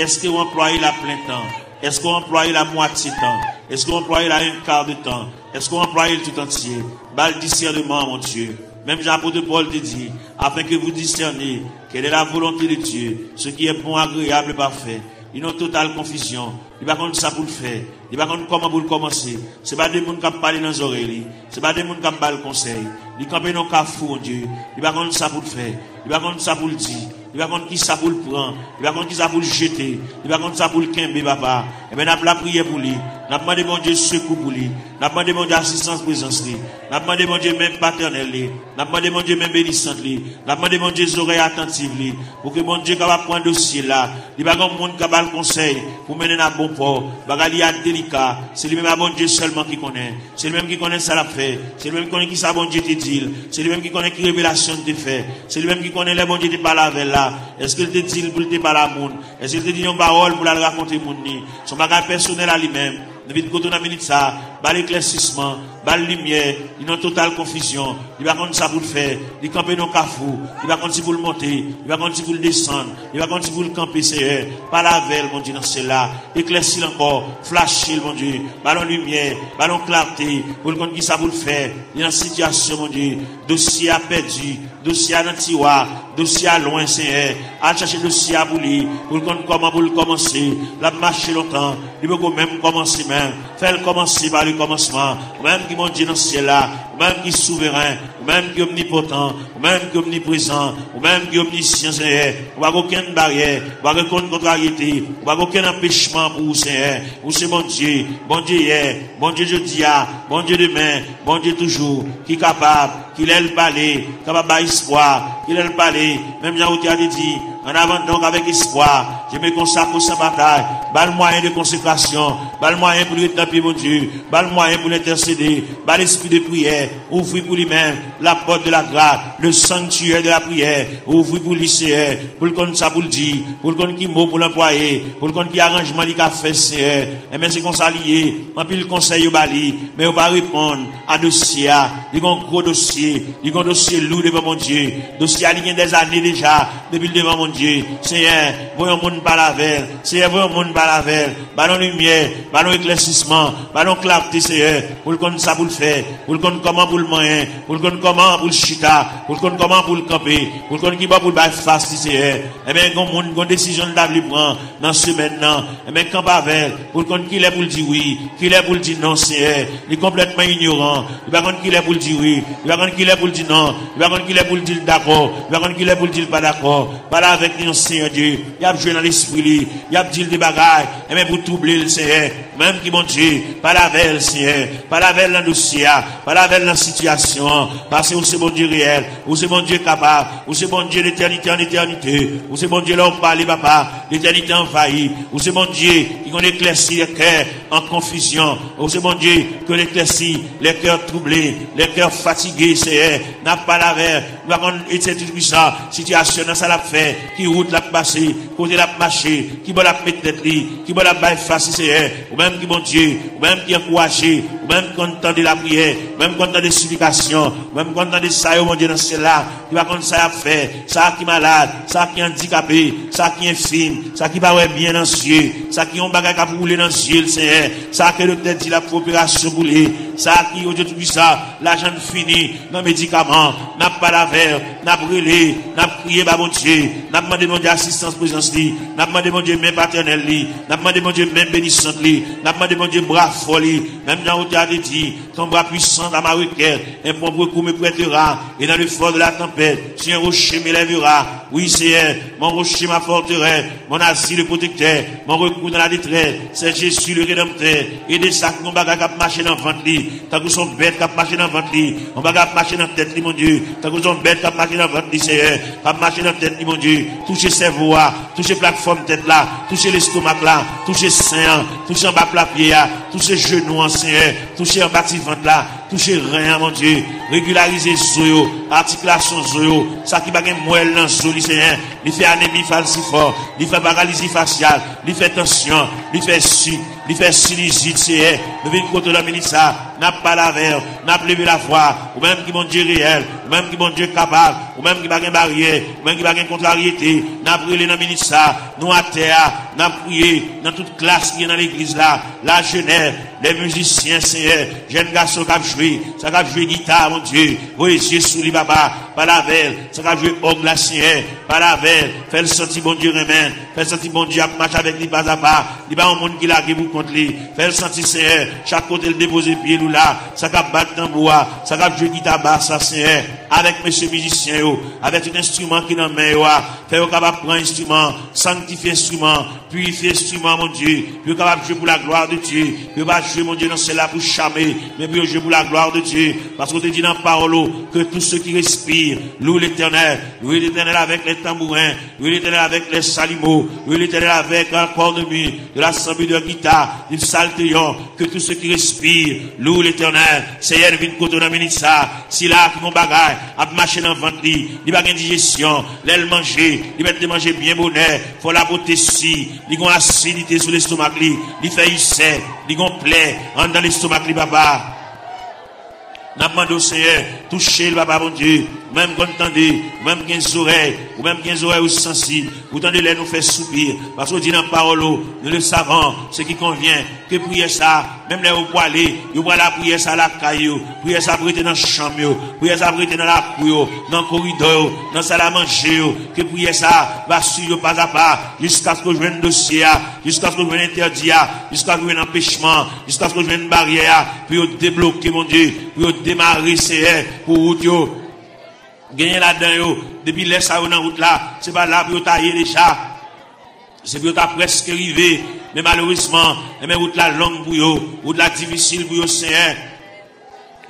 Èske w anplwaye l a plen tan? Èske w anplwaye l a mwatye tan? Èske w anplwaye l a un quart de temps? Èske w anplwaye l tout antye? Ba l disèneman, Bondye. Menm jan apot Pòl te di, afin que vous discerniez quelle est la volonté de Dieu, ce qui est bon, agréable et parfait. Li nan total konfizyon. Li pa konn sa pou l fè. Li pa konn kòman pou l kòmanse. Se pa de moun k ap pale nan zòrèy li. Se pa de moun k ap ba l konsèy. Li kanpe nan kafou, Bondye. Li pa konn sa pou l fè. Li pa konn sa pou l di. Li pa konn ki sa pou l pran. Li pa konn ki sa pou l jete. Li pa konn sa pou l kenbe, papa. Ebyen, n ap lapriyè pou li. N ap mande Bondye sekou pou li. N ap mande Bondye asistans prezans li. N ap mande Bondye men patènèl li. N ap mande Bondye men benisant li. N ap mande Bondye zòrèy atantiv li. Pou ke Bondye kapab pran dosye la. Li pa gen moun k ap ba l konsèy pou mennen n a bon pò. Bagay li a delika. Se li menm a Bondye sèlman ki konnen. Se li menm ki konnen sa l ap fè. Se li menm ki konnen ki sa Bondye te di l. Se li menm ki konnen ki revelasyon l te fè. Se li menm ki konnen lè Bondye te pale avè l la. Èske l te di l pou l te pale a moun? Èske l te di yon pawòl pou l al rakonte moun ni? Se yon bagay pèsonèl a li menm. Nou vin kote w nan minit sa a. Ba l eklèsisman. Ba l limyè. Li nan total konfizyon. Li pa konn sa pou l fè. Li kanpe nan kafou. Li pa konn si pou l monte. Li pa konn si pou l desann. Li pa konn si pou l kanpe, Seyè. Pale avè l, Bondye nan syèl la. Eklèsi l ankò. Flache l, Bondye. Ba l yon limyè. Ba l yon klate. Pou l konn ki sa pou l fè. Li nan sitiyasyon, Bondye. Dosye a pèdi. Dosye a nan tiwa. Dosye a lwen, Seyè. Al chache dosye a pou li. Pou l konn kòman pou l kòmanse. L ap mache lontan. Li poko menm kòmanse menm. Fè l kòmanse pa le kòmansman. Ou menm ki Bondye nan syèl la. Ou menm ki souveren. Ou menm ki omnipotan. Ou menm ki omniprezan. Ou menm ki omnisyan, Seyè. Ou pa gen okenn baryè. Ou pa gen okenn kontraryete. Ou pa gen okenn anpechman pou ou, Seyè. Ou se Bondye. Bondye yè. Bondye jodi a. Bondye demen. Bondye toujou. Ki kapab. Ki lè l pale. Kapab bay espwa. Ki lè l pale. Menm jan otè a te di. An avan donk avèk espwa. Je me consacre sans bataille. Ba l mwayen de konsekrasyon. Ba l mwayen pou l ret nan pye Bondye. Ba l mwayen pou l entèsede. Ba l espri de priyè. Ouvri pou li menm. La porte de la grâce. Le sanctuaire de la prière. Ouvri pou li, Seyè. Pou l konn sa pou l di. Pou l konn ki mo pou l anplwaye. Pou l konn ki aranjman li ka fè, Seyè. Enben, se konsa li ye. Anpil konsèy yo ba li. Men yo pa reponn a dosye a. Li gen yon gwo dosye. Li gen yon dosye lou devan Bondye. Dosye a, li gen dèzane deja. Depi l devan Bondye, Seyè, voye yon moun pale avè l. Seyè, voye yon moun pale avè l. Ba l yon limyè, ba l yon eklèsisman, ba l yon klate, Seyè, pou l konn sa pou l fè, pou l konn kòman pou l manyen, pou l konn kòman pou l chita, pou l konn kòman pou l kanpe, pou l konn ki bò pou l bay fas li, Seyè. Enben, gen yon moun, gen yon desizyon l ta vle pran nan semèn nan. Enben, kanpe avè l, pou l konn ki lè pou l di wi, ki lè pou l di non, Seyè. Li konplètman inyoran. Li pa konn ki lè pou l di wi. Li pa konn ki lè pou l di non. Li pa konn ki lè pou l di l dakò. Li pa konn ki lè pou l di l pa dakò. Pale avèk li non, Seyè Dye. Y ap jwe nan lespri li. Y ap di l de bagay. Enben, pou twouble l, Seyè. Ou menm ki Bondye, pale avè l, Seyè. Pale avè l nan dosye a. Pale avè l nan sitiyasyon an. Paske ou se Bondye reyèl. Ou se Bondye kapab. Ou se Bondye de etènite an etènite. Ou se Bondye lè w pale, papa. Letènite anvayi. Ou se Bondye ki konn eklèsi lè kè an konfizyon. Ou se Bondye ki konn eklèsi lè kè twouble, lè kè fatige, Seyè. N ap pale avè l. Nou pa konn, Etènèl Toupisan, sitiyasyon nan sa l ap fè, ki wout l ap pase, kote l ap mache, ki bò l ap met tèt li, ki bò l ap bay fas li, Seyè. Ou menm ki Bondye, ou menm ki ankouraje, ou menm ki konn tande lapriyè, ou menm ki konn tande siplikasyon, ou menm ki konn tande sa yo, Bondye nan syèl la, ki pa konn sa y ap fè, sa ki malad, sa ki andikape, sa ki enfim, sa ki pa wè byen nan zye, sa ki yon bagay k ap woule nan zye l, Seyè, sa ke doktè di l ap fè operasyon pou li, sa ki, Bondye Toupisan, lajan l fini nan medikaman, n ap pale avè w, n ap rele, n ap kriye ba Bondye, n ap mande Bondye asistans prezans li, n ap mande Bondye men patènèl li, n ap mande Bondye men benisant li, n ap mande Bondye bra fò li, menm jan otè a te di, ton bras puissant à ma requête, un prompt recours me prêtera, et dans le fort de la tempête, sur un rocher m'élèvera. Oui, Seyè, mon rocher, ma forteresse, mon asile protecteur, mon recours dans la détresse, c'est Jésus le Rédempteur. Ede sa ki gon bagay k ap mache nan vant li, tankou se yon bèt k ap mache nan vant li, yon bagay ap mache nan tèt li, Bondye, tankou se yon bèt k ap mache nan vant li, Seyè, k ap mache nan tèt li, Bondye. Touche sèvo a, touche platfòm tèt la, touche lestomak la, touche sen an, touche anba pla pye a, touche jenou an, Seyè, touche anba ti vant la, touche ren an, Bondye. Regilarize zo yo, atikilasyon zo yo, sa ki pa gen mwèl nan zo li, Seyè. Li fè anemi falsifò, li fè paralizi fasyal, li fè tansyon, li fè sik, li fè sinizit, Seyè. Nou vin kote w nan minit sa a, n ap pale avè w, n ap leve lavwa. Ou menm ki Bondye reyèl, ou menm ki Bondye kapab, ou menm ki pa gen baryè, ou menm ki pa gen kontraryete, n ap rele nan minit sa a. Nou atè a, n ap kriye nan tout klas ki gen nan legliz la, lajenès, lè mizisyen, Seyè, jèn gason k ap jwe, sa k ap jwe gita, Bondye, voye zye sou li, papa. Pale avè l. Sa k ap jwe òg la, Senyè, pale avè l. Fè l santi Bondye renmen l. Fè l santi Bondye ap mache avèk li pazapa. Li pa yon moun ki lage pou kont li. Fè l santi, Senyè, chak kote l depoze pye l ou la, sa k ap bat tanbou a, sa k ap jwe gita bas la, Senyè, avèk mesye mizisyen yo, avèk tout enstriman ki nan men yo a, fè yo kapab pran enstriman, sanktifye enstriman, pirifye enstriman, Bondye, pou yo kapab jwe pou la glwa de Dye, pou yo pa jwe, Bondye, nan syèl la pou chame, men pou yo jwe pou la glwa de Dye, paske w te di nan pawòl ou, que tout ce qui respire loue l'Éternel, louez l'Éternel avec les tambourins, louez l'Éternel avec les chalumeaux, louez l'Éternel avec un corps de myrte, de la cendre et de la guitare, d'une psaltéon, que tout ce qui respire loue l'Éternel. Senyè, nou vin kote w nan minit sa. Sila ki gon bagay ap mache nan vant li, li pa gen dijesyon, lè l manje, li mèt te manje byen bonè, fò l apote si, li gon asidite sou lestomak li, li fè isè, li gon plè anndan lestomak li, papa. N ap mande w, Senyè, touche l, papa Bondye. Ou menm konn tande, ou menm gen zòrèy, ou menm gen zòrèy ou sansib. Ou tande lè nou fè soupi, paske w di nan pawòl ou, nous le savons, ce qui convient, ke priyè sa, menm lè yo pwale, yo pwale a priyè sa lakay yo, priyè sa ap rete nan chanm yo, priyè sa ap rete nan lakou yo, nan koridò yo, nan sal a manje yo, ke priyè sa va swiv yo pazapa, jiskaske w jwenn dosye a, jiskaske w jwenn entèdi a, jiskaske w jwenn anpechman, jiskaske w jwenn baryè a, pou yo debloke, Bondye, pou yo demare, Senyè, pou wout yo. Genyen ladan yo, depi lè sa yo nan wout la, se pa la pou yo ta ye deja. Se pou yo ta prèske rive, men malerezman, enben, wout la long pou yo, wout la difisil pou yo, Senyè.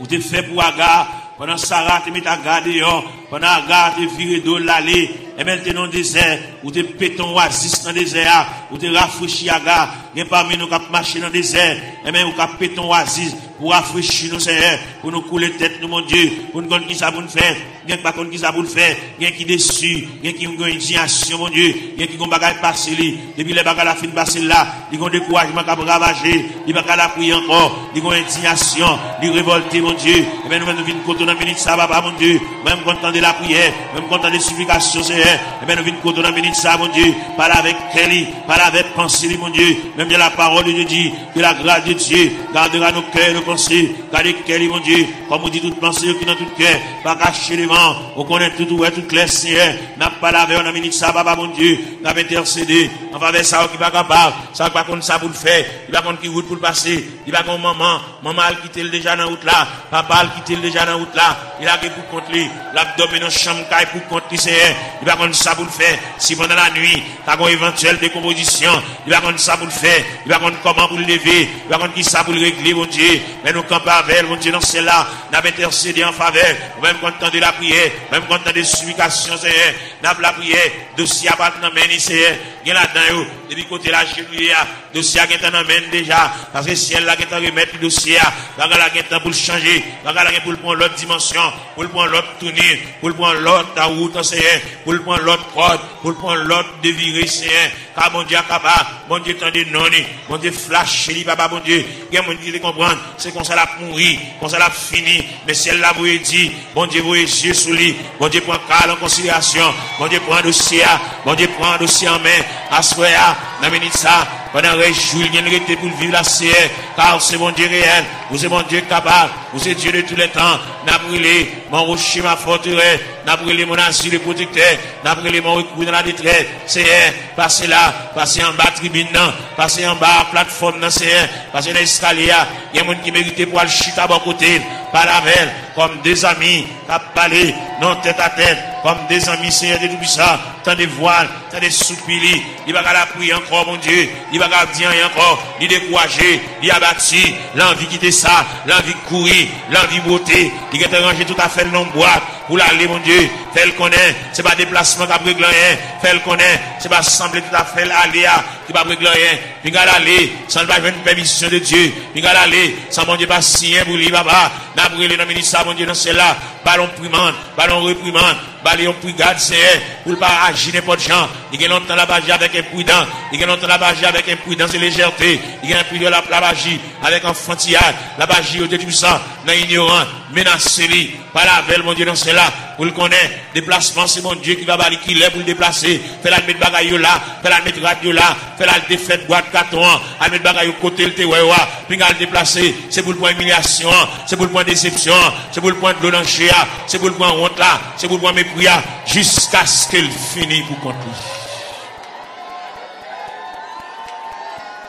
Ou te fè pou Aga, pandan Sara te met Aga deyò, pandan Aga te vire do l ale, enben, l te nan dezè, ou te pete yon wazis nan dezè a, ou te rafrechi Aga. Gen pami nou k ap mache nan dezè, enben, ou ka pete yon wazis pou rafrechi nou, Senyè, pou nou koule tèt nou, Bondye, pou n konn kisa pou n fè. Gen ki pa konn kisa pou l fè, gen ki desi, gen ki gen endiyasyon, Bondye, gen ki gon bagay pase li. Depi lè bagay la fin pase l la, li gon dekourajman k ap ravaje, li pa ka lapriye ankò, li gon endiyasyon, li revòlte, Bondye. Enben, nou menm nou vin kote w nan minit sa, papa, Bondye. Mwen, m konn tande lapriyè, mwen, m konn tande siplikasyon, Senyè. Enben, nou vin kote w nan minit sa, Bondye. Pale avèk kè li, pale avèk panse li, Bondye. Menm jan la parole de Dieu dit, que la grâce de Dieu gardera nos cœurs et nos pensées. Gade kè li, Bondye, kòm ou di tout panse yo ki nan tout kè, pa kache devan ou. Ou konnen tout, ou wè tout klè, Senyè. N ap pale avè w nan minit sa, papa Bondye. N ap entèsede an favè sa yo ki pa kapab, sa yo ki pa konn sa pou l fè, li pa konn ki wout pou l pase, li pa gen yon manman, manman al kite l deja nan wout la, papa al kite l deja nan wout la, li lage pou kont li, l ap dòmi nan chanm kay pou kont li, Senyè. Li pa konn sa pou l fè, si pandan lannuit, ta gon evantyèl dekonpozisyon. Li pa konn sa pou l fè. Li pa konn kòman pou l leve. Li pa konn kisa pou l regle, Bondye. Men nou kanpe avè l, Bondye, nan syèl la. N ap entèsede an favè. Ou menm konn tande lapriyè. Ou menm konn tande siplikasyon, Senyè. N ap lapriyè. Dosye a pa t nan men li, Senyè. Gen ladan yo, depi kote l ajenouye a, dosye a gentan nan men l deja. Paske syèl la gentan remèt li dosye a. Bagay la gentan pou l chanje. Bagay la gen pou l pran lòt dimansyon. Pou l pran lòt touni. Pou l pran lòt wout, Senyè. Pou l pran lòt kòd. Pou l pran lòt devire, Senyè. Ka Bondye a kapab, Bondye tande non li, Bondye flache li, papa Bondye. Gen moun ki te konprann, se konsa l ap mouri, konsa l ap fini. Men syèl la voye di, Bondye voye zye sou li, Bondye pran ka l an konsiderasyon, Bondye pran dosye a, Bondye pran dosye an men. Aswè a, nan minit sa, pandan rès jou l gen rete pou l viv la, Senyè, ka w se Bondye reyèl, ou se Bondye kapab, ou se Dieu de tous les temps. N ap rele, mon rocher, ma forteresse. N ap rele mon asile protèktè. N ap rele mon recours dans la détresse. Senyè, pase la, pase anba tribin nan, pase anba platfòm nan, Senyè, pase nan eskalye a. Gen moun ki merite pou al chita bò kote l, pale avè l, kòm de zanmi k ap pale nan tèt a tèt, kòm de zanmi, Senyè Dye Toupisan, tande vwa l, tande soupi li. Li pa ka lapriyè ankò, Bondye. Li pa ka di anyen ankò. Li dekouraje, li abati, l anvi kite sa, l anvi kouri, l anvi bwote. Li gentan ranje tout afè l nan yon bwat pou l ale, Bondye. Fè l konnen se pa deplasman k ap regle anyen. Fè l konnen se pa sanble tout afè l ale a ki p ap regle anyen. Pinga l ale san l pa jwenn pèmisyon de Dye. Pinga l ale san Bondye pa siyen pou li, papa. N ap rele nan minit sa, Bondye nan syèl la. Ba l yon primand, ba l yon reprimand. Ba li yon prigad, Senyè, pou l pa aji nenpòt jan. Li gen lontan l ap aji avèk enpridan. Li gen lontan l ap aji avèk enpridans e lejète. Li gen enpridan l ap, l ap aji avèk anfantiyaj. L ap aji, o Dye Toupisan, nan inyorans. Menase li. Pale avè l, Bondye nan syèl la, pou l konnen deplasman se Bondye ki va ba li kilè pou l deplase. Fè l al met bagay yo la, fè l al met rad yo la, fè l al defèt bwat katon an, al met bagay yo kote l te wè yo a. Pinga l deplase, se pou l pran imilyasyon an, se pou l pran desepsyon an, se pou l pran dlo nan je a, se pou l pran wont la, se pou l pran mepri a, jiskaske l fini pou kont li.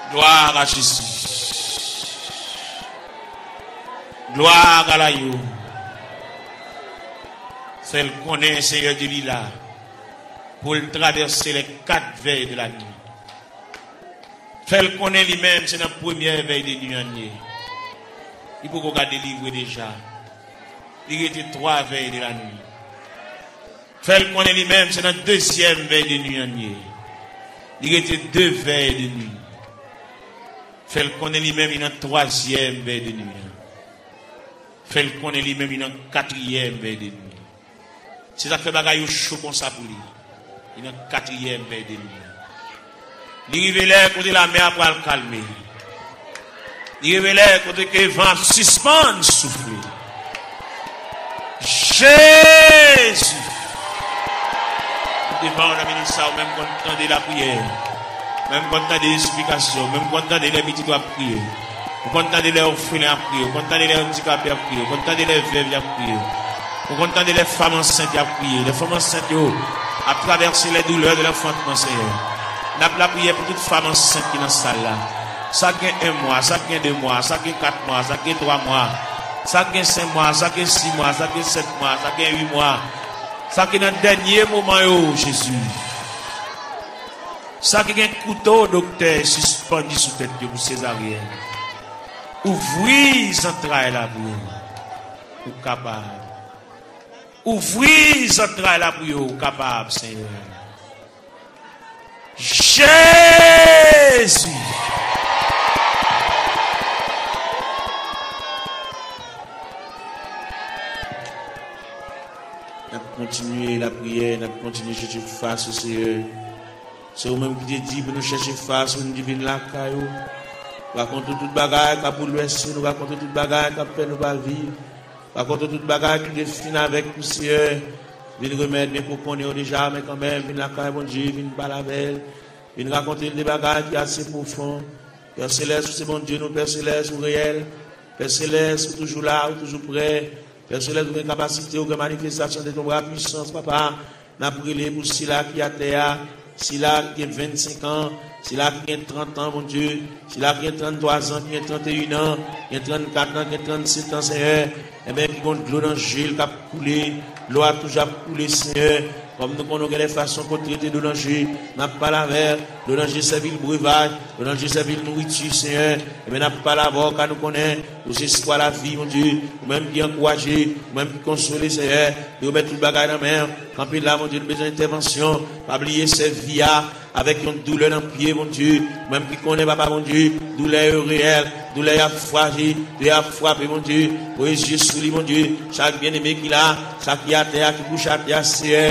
Gloire à Jésus. Gloire à l'agneau. Fè l konnen Senyè Dye li la pou l travèse les quatre veilles de la nuit. Fè l konnen li menm se nan premyè vèy de nwi an l ye. Li poko ka delivre deja. Li rete twa vèy de la nwi. Fè l konnen li menm se nan dezyèm vèy de nwi an l ye. Li rete de vèy de nwi. Fè l konnen li menm li nan twazyèm vèy de nwi an. Fè l konnen li menm li nan katriyèm vèy de nwi. Se sa k fè bagay yo cho konsa pou li. Li nan katriyèm vèy de nwi an. Li rive lè kote lamè a pral kalme. Li rive lè kote ke van ap sispann soufle. Jezi! M devan w nan minit sa, ou menm konn tande lapriyè. Ou menm konn tande siplikasyon. Ou menm konn tande lè pitit ou ap kriye. Ou konn tande lè òfelen ap kriye. Ou konn tande lè andikape ap kriye. Ou konn tande lè vèv y ap kriye. Ou konn tande lè fanm ansent y ap kriye. Lè fanm ansent yo ap travèse lè doulè de lanfantman, Senyè. N ap lapriyè pou tout fanm ansent ki nan sal la. Sa k gen en mwa, sa k gen de mwa, sa k gen kat mwa, sa k gen twa mwa, sa k gen senk mwa, sa k gen sis mwa, sa k gen sèt mwa, sa k gen uit mwa, sa k nan dènye moman yo, Jezi. Sa ki gen kouto doktè sispann sou tèt yo pou sezaryèn. Ouvri zantray la pou yo. Ou kapab. Ouvri zantray la pou yo. Ou kapab, Senyè. Jezi! N ap kontinye lapriyè, n ap kontinye chèche fas ou, Senyè. Se ou menm ki te di pou nou chèche fas ou, nou te vin lakay ou. Rakonte tout bagay k ap boulvèse nou, rakonte tout bagay k ap fè nou pa viv. Rakonte tout bagay ki te fin avèk nou, Senyè. Vin remèt, byen ke w konnen yo deja, men kanmenm, vin lakay Bondye, vin pale avè l. Vin rakonte l de bagay ki ase pwofon. Pè Selès, ou se Bondye nou, Pè Selès, ou reyèl. Pè Selès, ou toujou la, ou toujou prè. Pè Selès, ou gen kapasite, ou gen manifestasyon de ton bra pwisans, papa. N ap rele pou sila ki atè a, sila ki gen vennsenk an, sila ki gen trant an, Bondye, sila ki gen tranntwa zan, ki gen tranteyen an, ki gen trannkat an, ki gen trannset an, Senyè. Enben, ki gen dlo nan je l k ap koule, dlo a toujou ap koule, Senyè. Kòm nou konnen w gen de fason pou w trete dlo nan je, n ap pale avè l. Dlo nan je sèvi l brevaj, dlo nan je sèvi l nouriti, Senyè. Enben, n ap pale avè w, ka nou konnen ou se espwa lavi, Bondye. Ou menm ki ankouraje, ou menm ki konsole, Senyè. Nou remèt tout bagay nan men w. Kanpe la, Bondye, nou bezwen entèvansyon. Pa bliye sèvi a avèk yon doulè nan pye, Bondye. Ou menm ki konnen, papa Bondye, doulè yo reyèl, doulè y ap fraji, doulè y ap frape, Bondye. Voye zye sou li, Bondye. Chak byeneme ki la, chak ki atè a, ki kouche atè a, Senyè.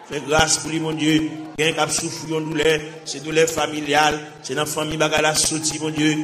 Fè gras pou li, Bondye. Gen k ap soufri yon doulè, se doulè familyal, se nan fanmi bagay la soti, Bondye.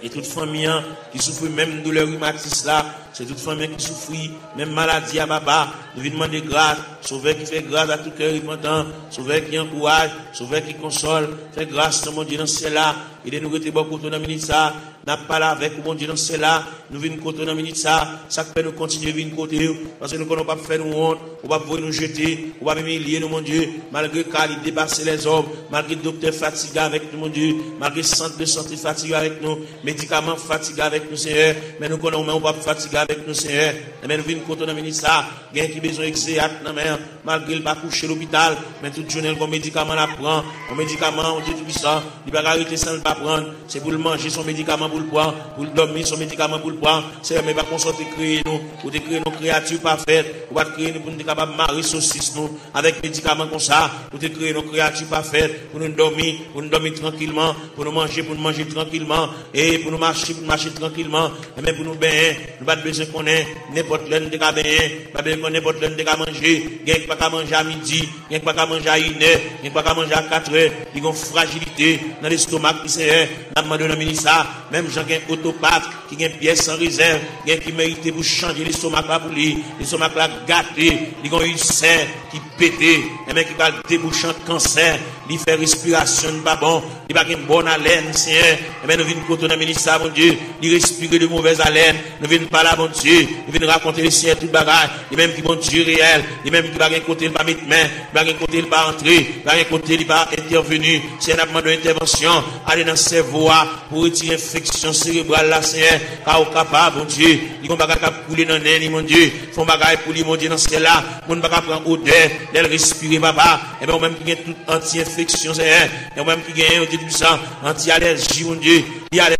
E tout fanmi an ki soufri menm doulè rimatis la, se tout fanmi an ki soufri menm maladi a, papa. Nou vin mande gras, Sovè ki fè gras a tout kè repantan, Sovè ki ankouraj, Sovè ki konsòl, fè gras nan Bondye nan syèl la, ede nou rete bò kote w nan minit sa, n ap pale avèk ou, Bondye nan syèl la, nou vin kote w nan minit sa, sa k fè nou kontinye vin kote w, paske nou konnen w p ap fè nou wont, ou p ap voye nou jete, ou p ap imilye nou, Bondye, malgre ka li depase lèzòm, malgre doktè fatige avèk nou, Bondye, malgre sant de sante fatige avèk nou, medikaman fatige avèk nou, Senyè, men nou konnen ou menm ou p ap fatige avèk nou, Senyè. Enben, nou vin kote w nan minit sa, gen ki bezwen egzeyat nan men an, malgre l pa kouche lopital, men tout jounen l gon medikaman l ap pran, yon medikaman, yon Dye Toupisan, li pa ka rete san l aprann, se pou l manje, se yon medikaman pou l pran, pou l dòmi, se yon medikaman pou l pran. Seyè, men pa konsa w te kreye nou. Ou te kreye nou kreyati pafèt. Ou pa t kreye nou pou nou te kapab mare sosis nou avèk medikaman konsa. Ou te kreye nou kreyati pafèt pou nou dòmi, pou nou dòmi trankilman, pou nou manje, pou nou manje trankilman, e pou nou mache, pou nou mache trankilman, enben pou nou benyen. Nou pa t bezwen konnen nenpòt lè nou te ka benyen, nou pa t bezwen konnen nenpòt lè nou te ka manje. Gen ki pa ka manje a midi, gen ki pa ka manje a inè, gen ki pa ka manje a katrè. Li gen yon frajilite nan lestomak li, Seyè. N ap mande w nan minit sa, menm jan gen otopat ki gen pyès san rezèv, gen ki merite pou chanje lestomak la pou li. Lestomak la gate, li gen yon ilsè ki pete, enben ki pral debouche an kansè. Li fè respirasyon n pa bon, li pa gen bòn alèn, Seyè. Enben nou vin kote w nan minit sa, Bondye. Li respire de movèz alèn. Nou vin pale a Bondye. Nou vin rakonte le Seyè tout bagay. Li menm ki Bondye reyèl. Li menm ki pa gen kote l pa met men. Li pa gen kote l pa antre. Li pa gen kote li pa entèveni. Seyè, n ap mande w entèvansyon. Ale nan sèvo a pou retire enfeksyon serebral la, Seyè. Ka ou kapab, Bondye. Li gen yon bagay k ap koule nan nen li, Bondye. Fè yon bagay pou li, Bondye, nan syèl la. Moun pa ka pran odè lè l respire, papa. Enben, ou menm ki gen tout anti-enfeksyon, Seyè. E ou menm ki genyen, Bondye Tibwisan, anti-alèji, Bondye. Li alèji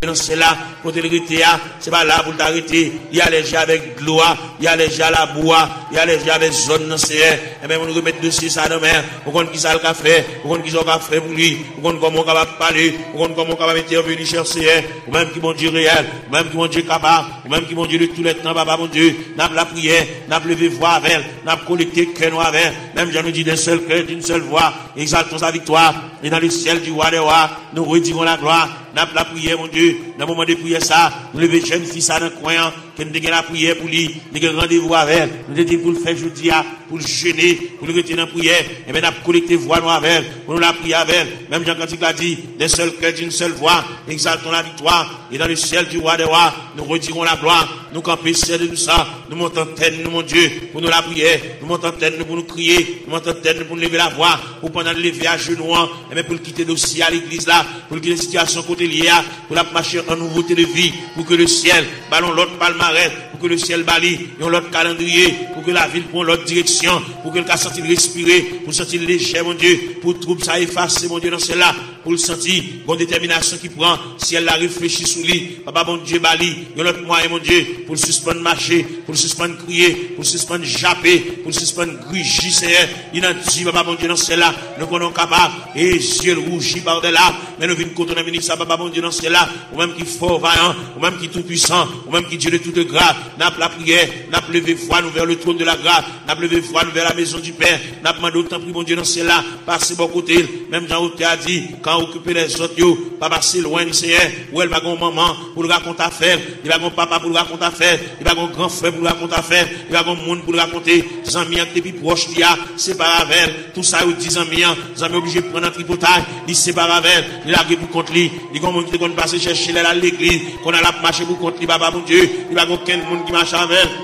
nan syèl la, kote l rete a, se pa la pou l ta rete. Li alèji avèk dlo a, li alèji a labou a, li alèji avèk zòn nan, Seyè. Enben, nou remèt dosye sa nan men w. Ou konn ki sa l ka fè, ou konn ki sa w ka fè pou li, ou konn kòman w kapab pale, ou konn kòman w kapab entèveni, chè Seyè. Ou menm ki Bondye reyèl, ou menm ki Bondye kapab, ou menm ki Bondye de tou lè tan, papa Bondye. N ap lapriyè, n ap leve vwa avè l, n ap konekte kè nou avè l. Menm jan nou di d'un seul cœur, d'une seule voix, exaltons sa victoire. Et dans le ciel du roi des rois, nous redirons la gloire. N ap lapriyè, Bondye. Nan moman de priyè sa, nou leve jèn fi sa nan kwen an, ke n te gen lapriyè pou li, n te gen randevou avè l. Nou te di l pou l fè jodi a, pou l jene, pou l rete nan priyè. Enben, n ap konekte vwa nou avè l, pou nou lapriyè avè l. Menm jan kantik la di, d'un seul cœur, d'une seule voix, exaltons la victoire. Et dans le ciel du roi des rois, nous redirons la gloire. Nou kanpe, Seyè de tout sa. Nou monte antèn nou, Bondye, pou nou lapriyè. Nou monte antèn nou pou nou kriye. Nou monte antèn nou pou nou leve lavwa. Pou pandan l leve ajenou an, enben, pou l kite dosye a legliz la, pou l kite sitiyasyon kote l ye a, pou l ap mache an nouvote de vi, pou ke le syèl ba l yon lòt palmarès, pou ke le syèl ba li yon lòt kalandriye, pou ke lavi l pran yon lòt direksyon, pou ke l ka santi l respire, pou l santi l lejè, Bondye, pou twoub sa efase, Bondye, nan syèl la, pou l santi gon detèminasyon ki pran, syèl la reflechi sou li, papa Bondye ba li yon lòt mwayen, Bondye, pou l sispann mache, pou l sispann kriye, pou l sispann jape, pou l sispann griji, Seyè. Li nan di, papa Bondye nan syèl la, nou konnen w kapab. E zye l wouji pa w dè la, men nou vin kote w nan minit sa, papa Bondye nan syèl la, ou menm ki fò, vayan, ou menm ki tou pwisan, ou menm ki Dye de tout gras, n ap lapriyè, n ap leve vwa nou vè le trône de la grâce, n ap leve vwa nou vè la maison du Père, n ap mande w tanpri, Bondye nan syèl la, pase bò kote l, menm jan otè a di, quand occupez les autres yo, pa pase lwen li, Seyè, ou wè l pa gen yon manman pou l rakonte afè l, li pa gen yon papa pou l rakonte afè l, li pa gen yon gran frè pou l rakonte afè l, li pa gen yon moun pou l rakonte, zanmi an ki te pi pwòch li a, separe avè l, tout sa yo di zanmi an, zanmi an oblije pran nan tripotay, li separe avè l, li lage pou kont li, li gen yon moun ki te konn pase chèche lè l al legliz, kounye a l ap mache pou kont li, papa Bondye, li pa gen okenn moun ki mache avè l.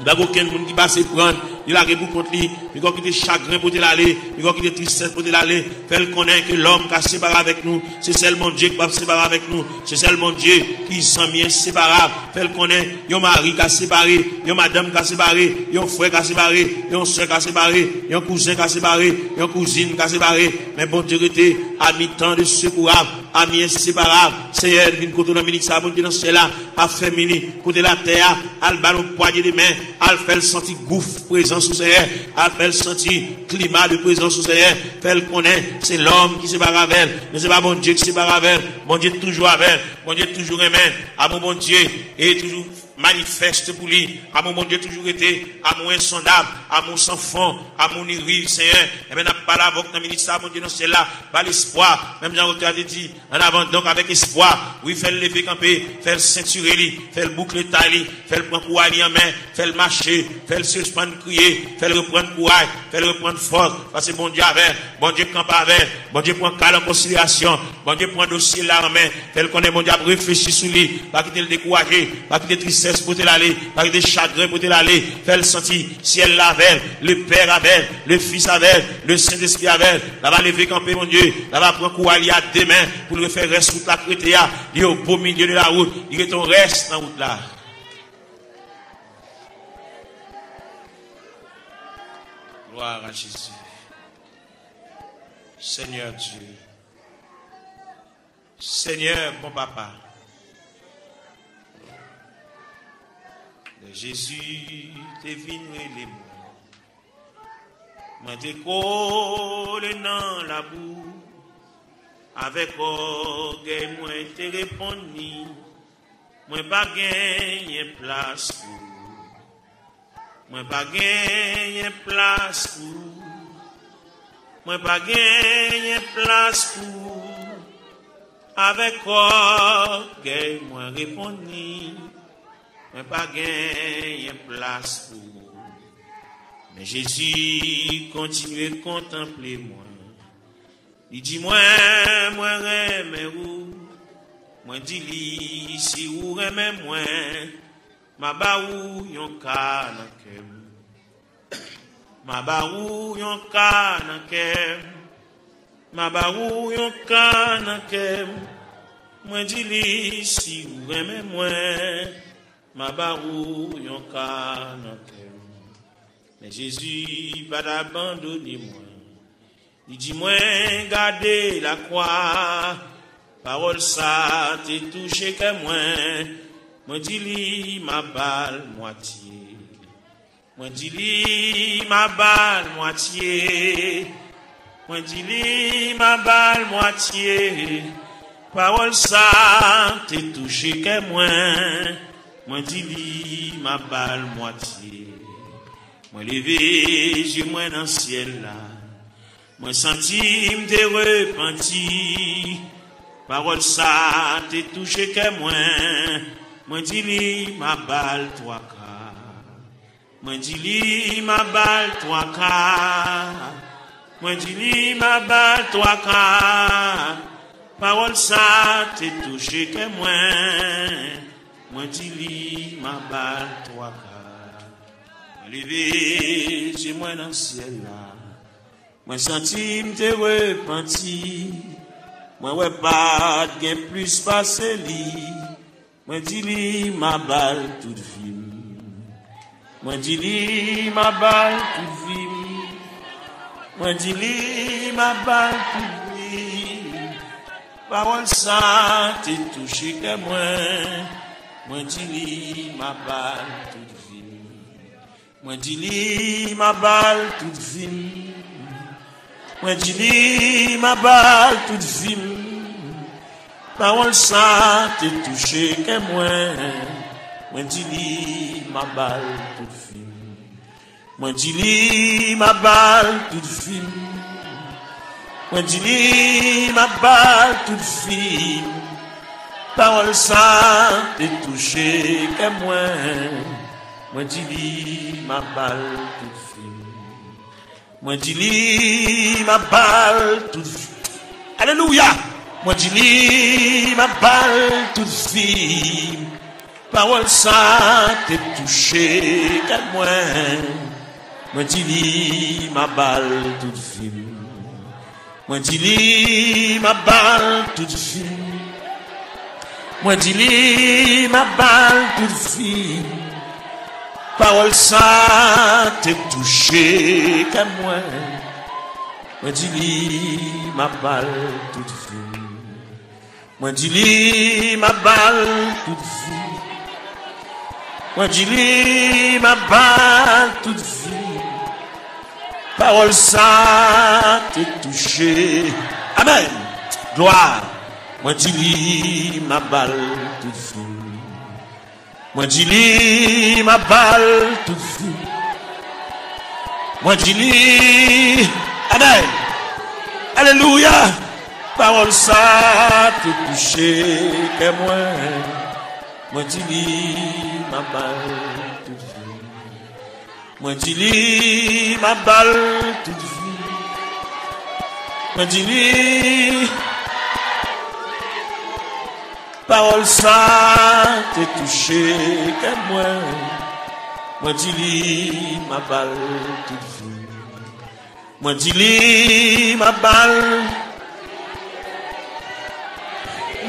Li pa gen okenn moun ki pase pran l, li lage pou kont li. Li gon kite chagren pote l ale, li gon kite tristès pote l ale. Fè l konnen ke lòm ka separe avèk nou, se sèl Bondye ki p ap separe avèk nou. Se sèl Bondye ki zanmi enseparab. Fè l konnen yon mari ka separe, yon madanm ka separe, yon frè ka separe, yon sè ka separe, yon kouzen ka separe, yon kouzin ka separe. Men Bondye rete ami tand e sekourab, ami enseparab. Seyè, vin kote w nan minit sa, Bondye nan syèl la, afèmi li, kote l atè a, al ba l yon pwanye de men, al fè l santi gouf prezans ou, Seyè, al fè l santi klima de prezans ou, Seyè, fè l konnen se lòm ki separe avè l, men se pa Bondye ki separe avè l. Bondye toujou avè l, Bondye toujou renmen l. Amou Bondye e toujou manifeste pou li. Amou Bondye toujou rete, amou ensondab, amou san fon, amou ni riv, Seyè. Enben, n ap pale avè w nan minit sa, Bondye nan syèl la, ba l espwa, menm jan otè a te di, en avant donc avec espoir. Wi, fè l leve kanpe, fè l sentire li, fè l boukle tay li, fè l pran kouray li an men, fè l mache, fè l sispann kriye, fè l reprann kouray, fè l reprann fòs, paske Bondye avè l, Bondye kanpe avè l, Bondye pran ka l an konsiderasyon, Bondye pran dosye l la an men, fè l konnen Bondye ap reflechi sou li, pa kite l dekouraje, pa kite tristès pote l ale, pa kite chagren pote l ale, fè l santi syèl la avè l, le Père avè l, le Fils avè l, le Sentespri avè l. L ap leve kanpe, Bondye, l ap pran kouray li a de men pou l refè rès wout la k rete a. Li au beau milieu de la route, li rete yon rès nan wout la. Gloire à Jésus. Seigneur Dieu, Senyè, bon papa, lè Jezi te vin rele mwen, mwen te kole nan labou. Avèk ògèy mwen te reponn li, mwen pa genyen plas pou ou. Mwen pa genyen plas pou ou. Mwen pa genyen plas pou ou. Avèk ògèy mwen reponn li, mwen pa genyen plas pou ou. Men Jezi kontinye kontanple mwen. Li di mwen, mwen renmen ou. Mwen di li, si ou renmen mwen, m a ba ou yon ka nan kè m. M a ba ou yon ka nan kè m. M a ba ou yon ka nan kè m. Mwen di li, si ou renmen mwen, m a ba ou yon ka nan kè m. Men Jezi pa t abandone mwen. Li di mwen, gade lakwa. Pawòl sa te touche kè mwen. Mwen di li, m a ba l mwatye. Mwen di li, m a ba l mwatye. Mwen di li, m a ba l mwatye. Pawòl sa te touche kè mwen. Mwen di li, m a ba l mwatye. Mwen leve je mwen nan syèl la. Mwen santi m te repanti. Pawòl sa te touche kè mwen. Mwen di li, m a ba l twa ka. Mwen di li, m a ba l twa ka. Mwen di li, m a ba l twa ka. Pawòl sa te touche kè mwen. Mwen di li, m a ba l twa ka. Mwen leve je mwen nan syèl la. Mwen santi m te repanti. Mwen wè pa t gen plis pase li. Mwen di li, m a ba l tout vi m. Mwen di li, m a ba l tout vi m. Mwen di li, m a ba l tout vi m. Pawòl sa te touche kè mwen. Mwen di li, m a ba l tout vi m. Mwen di li, m a ba l tout vi m. Mwen di li, m a ba l tout vi m. Pawòl sa te touche kè mwen. Mwen di li, m a ba l tout vi m. Mwen di li, m a ba l tout vi m. Mwen di li, m a ba l tout vi m. Pawòl sa te touche kè mwen. Mwen di li, m a ba l tout vi m. Mwen di li, m a ba l tout vi. Alelouya! Mwen di li, m a ba l tout vi m. Pawòl sa te touche kè mwen. Mwen di li, m a ba l tout vi m. Mwen di li, m a ba l tout vi m. Mwen di li, m a ba l tout vi m. Pawòl sa te touche kè mwen. Mwen di li, m a ba l tout vi m. Mwen di li, m a ba l tout vi m. Mwen di li, m a ba l tout vi m. Pawòl sa te touche. Amèn. Glwa. Mwen di li, m a ba l tout vi m. Mwen di li, m a ba l tout vi m. Mwen di li, amèn. Alelouya. Pawòl sa te touche kè mwen. Mwen di li, m a ba l tout vi m. Mwen di li, m a ba l tout vi m. Mwen di li, pawòl sa te touche kè mwen. Mwen di li, m a ba l tout vi m. Mwen di li, m a ba l.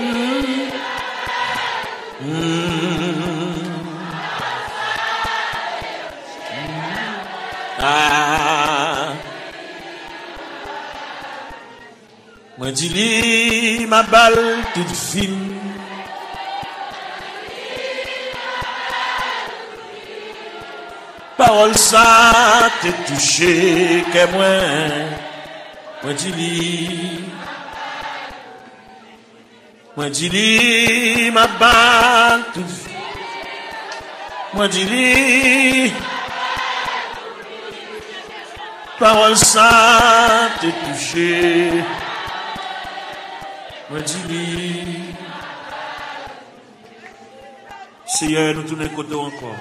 Mm. Mm. Ah. Mwen Di li, m ap ba l tout vi m. Pawòl sa te touche kè mwen. Mwen di li, mwen di li, m ap ba l tout vi. Mwen di li, pawòl sa te touche. Mwen di li, Seyè, nou tounen kote w ankò.